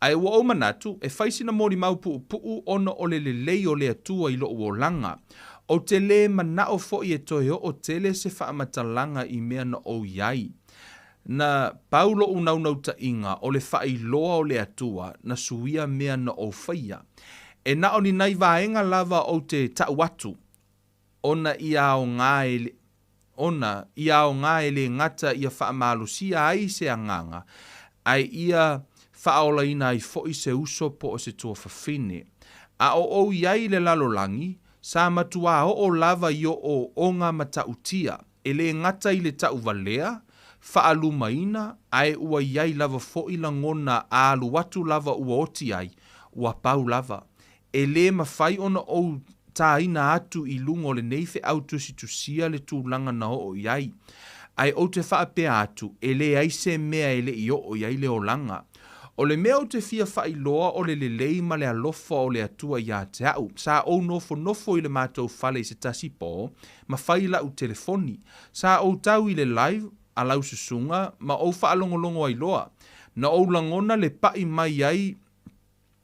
Ae ua ou manatu e fai sina molimau puupuu ona o le lelei o le Atua i lou olaga. Ou te lē manao foi e toe oo tele se faamatalaga i mea na ou i ai. Na pau loʻu naunautaiga o le faailoa o le Atua na suia mea na ou faia. E na o ni nai vaega lava ou te taʻu atu, ona ia aoga e ona ia aoga e lē gata ia faamalosia ai se agaga, ae ia faaolaina ai foi se uso po o se tuafafine. A o ou i ai i le lalolagi, sa matuā oo lava i ooooga matautia, e lē gata i le taʻuvalea, faalumaina, ae ua i ai lava foi lagona a alu atu lava ua oti ai, ua pau lava. E lē mafai ona ou tāina atu i luga o lenei feʻau tusitusia le tulaga na oo i ai. Ae ou te faapea atu, e leai se mea e le i oo i ai le olaga. O le mea ou te fia faailoa o le lelei ma le alofa o le Atua ia te aʻu. Sa ou nofonofo i le matou fale i se tasi pō, ma fai laʻu telefoni. Sa ou tau i le live a lau susuga ma ou faalogologo ai loa. Na ou lagona le paʻi mai ai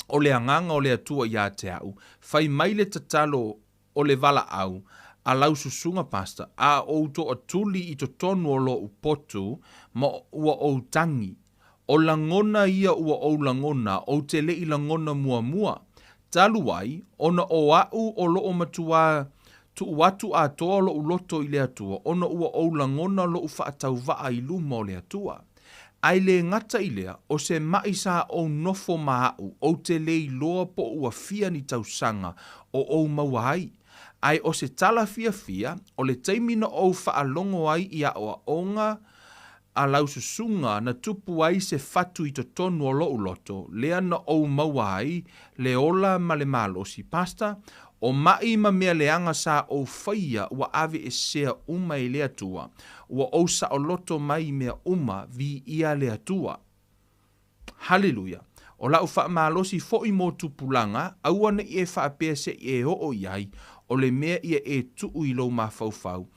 o le Agaga o le Atua ia te aʻu, fai mai le tatalo o le valaau a lau susuga pastor, a ou toatuli i totonu o loʻu potu ma ua ou tagi. O lagona ia ua ou lagona, ou te le i lagona muamua. Talu ai, ona o aʻu o loo matuā tuu atu atoa loʻu loto i le Atua, ona ua ou lagona loʻu faatauvaa i luma o le Atua. Ae lē gata i lea, o se maʻi sa ou nofo ma aʻu, ou te lē iloa po o ua fia ni tausaga o ou maua ai. Ae o se tala fiafia, o le taimi na ou faalogo ai i aʻoaʻoga a lau susuga na tupu ai se fatu i totonu o loʻu loto, lea na ou maua ai le ola ma le malosi. Pastor, o maʻi ma mea leaga sa ou faia ua aveesea uma e le Atua. Ua ou saoloto mai i mea uma, viia le Atua. Haleluia! O laʻu faamalosi foi mo tupulaga, aua ne i e faapea se i e oo i ai, o le mea ia e tuu i lou mafaufau,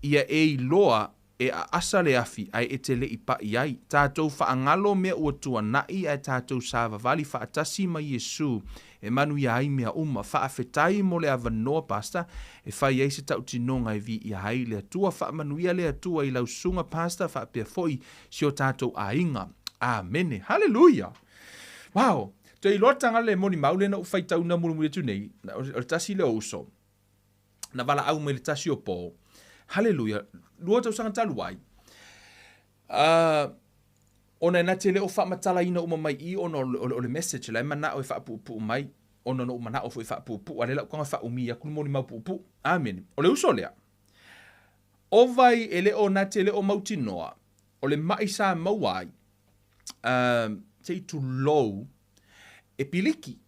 ia e iloa e aasa le afi ae e te le i paʻi ai. Tatou faagalo mea ua tuanaʻi ae tatou savavali faatasi ma Iesu e manuia ai mea uma. Faafetai mo le avanoa Pastor e fai ai se tautinoga e viia ai le Atua. Faamanuia le Atua i lau susuga Pastor faapea foi si o tatou aiga. Amene. Haleluia! Wow! Toe iloa le tagata le molimau lea na ou faitauina mulimuli atu nei, o le tasi lea o uso. Na valaau mai le tasi o po. Haleluia! Lua tausaga talu ai. Uh, ona e na te le o faamatalaina uma mai i ona o, o, o le message la e manao e faapuupuu mai, ona na ou manao foi e faapuupuu, a le lau tago e faaumi atu le molimau puupuu. Amene. O le uso lea, o vai e le o na te le o mautinoa, o le maʻi sa maua ai, uh, se i tulou, e piliki.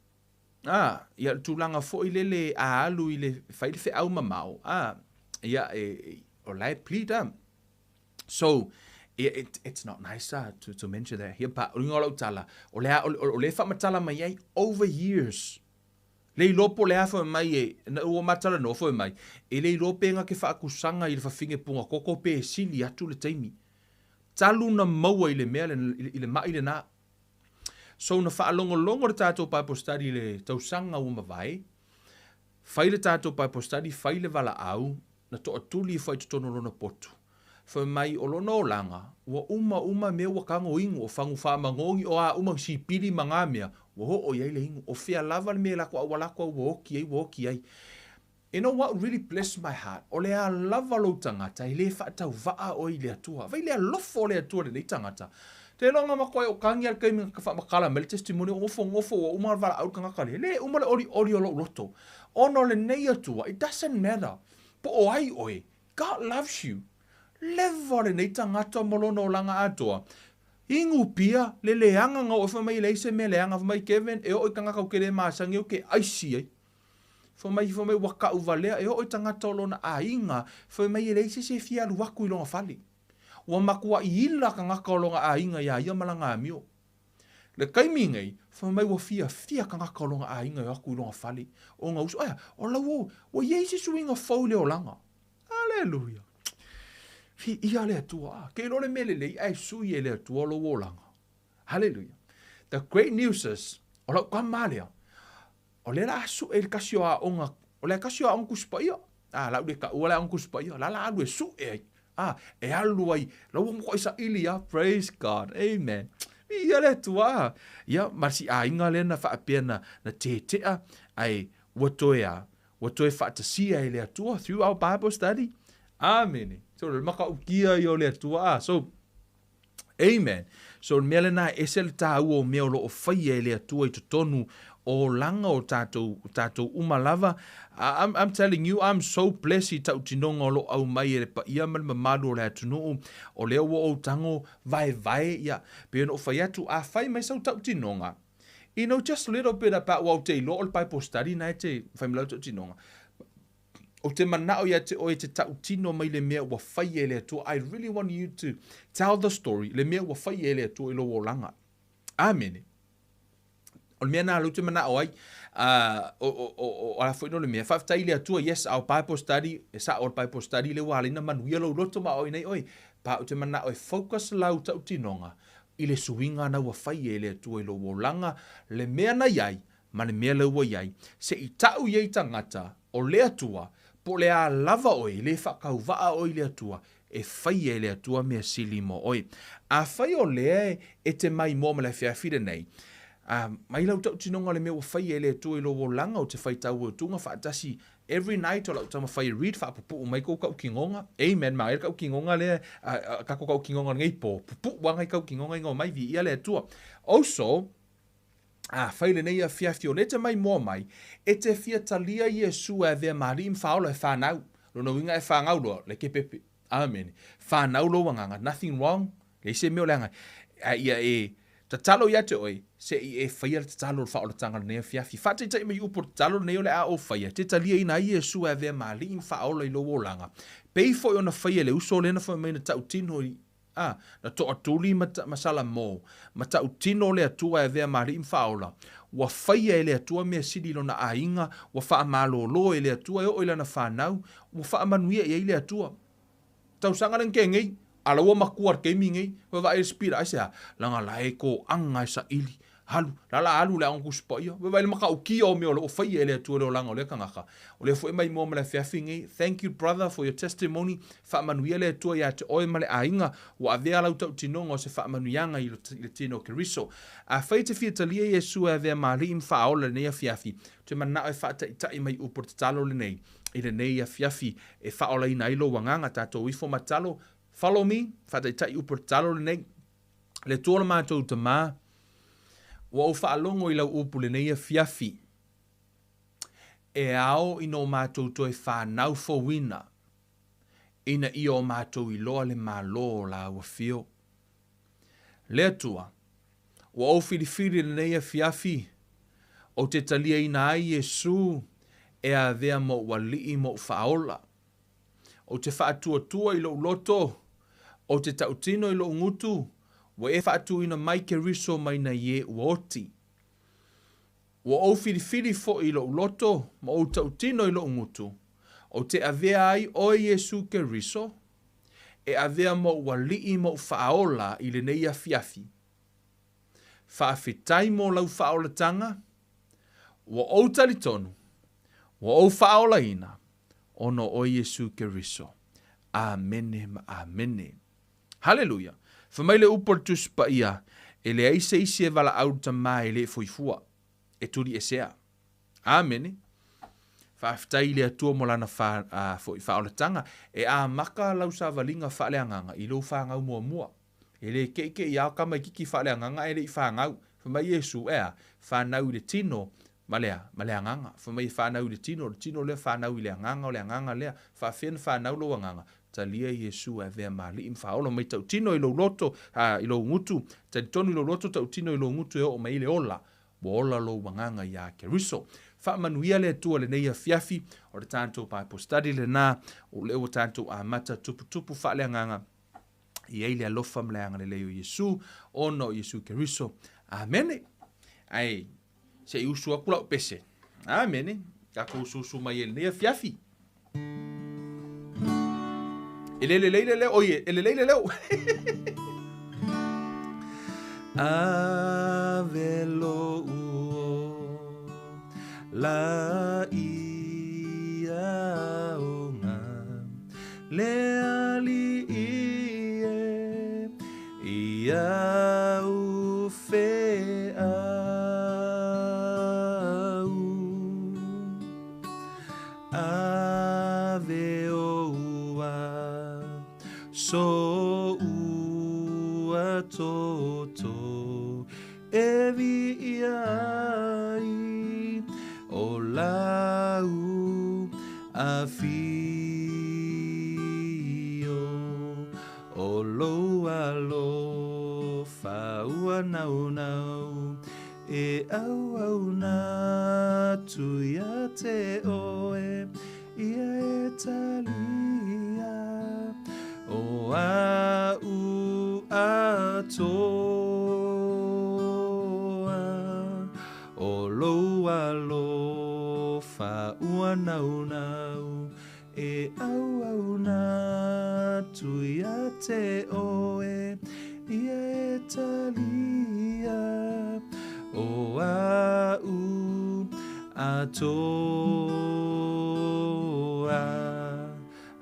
A, ia, o le tulaga foi lele a alu i le fai le feau mamao, a, ia, e, e, o la e bleed, a. So, it, it's not nice to, to mention that here, but o le uiga o lau tala, o le a, o, o, o le faamatala mai ai over years. Le iloa po o le a fai mai e, na ua matalanoa foi mai, e le iloa pe na ke faakusaga i le fafine puga koko pe e sili atu le taimi. Talu na maua i le mea le, i le maʻi lenā. So na faalogologo le tatou Bible study i le tausaga ua mavae, fai le tatou Bible study, fai le valaau, na toatuli ifo ai totonu o lona potu. Fai mai o lona olaga, ua uma uma mea ua tago inu, o fagu faamanogi, o a uma sipili ma na mea, ua oo i ai le inu. O fea lava le mea e lako auala atu ai ua oti ai, ua oti ai. You know what really bless my heart, o le a lava lou tagata e le faatauvaa oe i le Atua. Vai le alofa o le Atua i lenei tagata. Te iloa na matua e o tagi a le taimi na faamatala mai le testimony, o nofonofo ua uma valaau le tagata lea, e le uma le olioli o lou loto. Ona o lenei Atua, it doesn't matter po o ai oe, God loves you. Leva lenei tagata ma lona olaga atoa. Inu pia, le leaga na oo e fai mai e leai se mea leaga, fai mai Kevin, e oo i tagata ou te le masani ai ou te aisi ai. Fai mai, fai mai ua kau valea, e oo i tagata o lona aiga, fai mai e leai se isi e fia alu atu i lona fale. Ua matuai ila tagata o lona aiga iā ia ma lana amio. Le taimi lenei, fai mai ua fiafia tagata o lona aiga e o atu i lona fale, ona uso, ae a? O la ua, ua i ai se suiga fou i le olaga. Aleluia! Viia le Atua! Ke iloa le mea lelei ae sui e le Atua lou olaga. Hallelujah. The great news is, o lau tama lea, o lea la a sue i le tasi o aoga, o le tasi o aoga Tusi Paia. A, lau le taua le aoga Tusi Paia, la la alu e sue ai. A, e alu ai, la ua matuai saili lava, praise God, amen. Viia le Atua. Ia, ma si aiga lea na faapea na, na tetea, ae ua toe a, ua toe faatasia e le Atua through our Bible study. Amene. So, le matautia ia o le Atua. A, so, Amen. So o le mea lena e ese le tāua o mea o lo o faia e le Atua i totonu o olaga o tātou, o tātou uma lava. I'm, I'm telling you, I'm so blessed i tautinoga o lo o aumai e le paia ma le mamalu o le atunuu, o lea ua ou tago vaevae, ia, pei ona ou fai atu, a fai mai sau tautinoga, you know, just a little bit about, ua ou te iloa o le Bible study na e te fai mai lau tautinoga, Ou te manao ia te oe e te tautino mai le mea ua faia e le Atua. I really want you to tell the story, le mea ua faia e le Atua i lou olaga. Amene. O le mea na lou te manao ai, o, o, o, o, ala foi no le mea, faafetai i le Atua, yes, our Bible study, e sa o le Bible study le ua ala ai na manuia lou loto ma oi nei oe. Pa ou te manao e focus lau tautinoga i le suiga na ua faia e le Atua i lou olaga, le mea na iai, ma le mea lea ua i ai, se i ta'u i ai tagata o le Atua, po o le a lava oe, e le faatauvaa oe i le Atua, e faia e le Atua mea sili mo oe. Afai o lea e te maimoa ma le afiafi lenei, a, mai lau tautinoga o le mea ua faia e le Atua i lou olaga, ou te faitau utuga faatasi every night o lau taumafai e read, faapupuu mai kou tautinoga, amen, manaia le tautinoga lea, a, a, tatou tautinoga o lenei po, pupuu lava nai tautinoga ina omai, viia le Atua. Also, Afai lenei afiafi o lea te maimoa mai, e te fia talia Iesu e avea ma alii ma faaola e fanau. Lona uiga e fanau loa, le kepepe. Amene. Fanau lou agaga, nothing wrong, leai se mea o leaga ai. A ia e tatalo ia te oe, se i e faia le tatalo o le faaolataga lenei afiafi. Faataitai mai upu o le tatalo lenei o le a ou faia, te taliaina ai Iesu e avea ma alii ma faaola i lou olaga. Pei foi ona faia e le uso lea na fai mai na tautino i A, na toatuli ma, ma Salamo, ma tautino le Atua e avea ma alii ma faaola. Ua faia e le Atua mea sili i lona aiga, ua faamalōlō e le Atua e oo i lana fanau, ua faamanuia i ai le Atua. Tausaga lea na tea nei, a la ua matua i le taimi nei, ua vaai le Spira, aisea? Leaga la e toaga e saili, Alu, la la alu le Aoga Tusi Paia. Vaai le matautia o mea o lo o faia e le Atua i le olaga o lea tagata. O lea foi e maimoa ma le afiafi nei. Thank you brother for your testimony. Faamanuia le Atua ia te oe ma le aiga. Ua avea lau tautinoga o se faamanuiaga i le tino o Keriso. Afai e te fia talia Iesu e avea ma Alii ma Faaola i lenei afiafi, ou te manao e faataitai mai upu o le tatalo lenei i lenei afiafi e faaolaina ai lou agaga. Tatou ifo ma tatalo. Follow me, faataitai upu o le tatalo lenei. Le Atua o le matou Tama, ua ou faalogo i lau upu lenei afiafi, e ao ina o matou toe fanau fouina, ina ia o matou iloa le Malo o lau afio. Le Atua, ua ou filifili lenei afiafi, ou te taliaina ai Iesu e avea mou Alii mou Faaola. Ou te faatuatua i lou loto, ou te tautino i lou gutu, ua e faatuina mai Keriso mai nai e ua oti. Ua ou filifili foi i lou loto ma ou tautino i lou gutu, ou te avea ai oe Iesu Keriso, e avea mou alii mou faaola i lenei afiafi. Faafetai mo lau faaolataga, ua ou talitonu, ua ou faaolaina, ona o oe Iesu Keriso. Amene ma amene. Haleluia! Fai mai le upu a le Tusi Paia, E leai se isi e valaau i le Tama e le foifua, e tuliesea. Amene. Faafetai i le Atua mo lana fa, a, foi faaolataga. E amata lau savaliga faaleagaga i lou fanau muamua. E le keʻikeʻi lava o tamaititi faaleagaga ae le i fanau. Fai mai Iesu, E a? Fanau i le tino ma le a? Ma le agaga. Fai mai e fanau i le tino, o le tino lea fanau i le agaga, o le agaga lea. Faafefea ona fanau lou agaga? Talia Iesu e avea ma alii ma faaola mai tautino i lou loto, a, i lou gutu. Talitonu i lou loto, tautino i lou gutu e oo mai ai le ola. Ua ola lou agaga iā Keriso. Faamanuia le Atua lenei afiafi, o le tatou Bible study lena, o lea ua tatou amata tuputupu faaleagaga. I ai le alofa ma le agalelei o Iesu, ona o Iesu Keriso. Amene. Ae se i usu aku lau pese. Amene. Tatou usuusu mai ai i lenei afiafi. E le lelei le leo, oi, e lelei le leo. Ave lou ola ia oga le Alii e i au feau. Ave ou aso ua toto e viia ai o lau afio o lou alofa ua naunau e auauna atu ia te oe ia e talia o a'u atoa o lou alofa ua naunau e auauna atu ia te oe ia e talia o a'u atoa.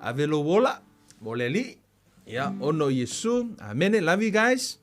Ave lou ola mo le Alii, ia, ona o Iesu. Amene. Love you guys.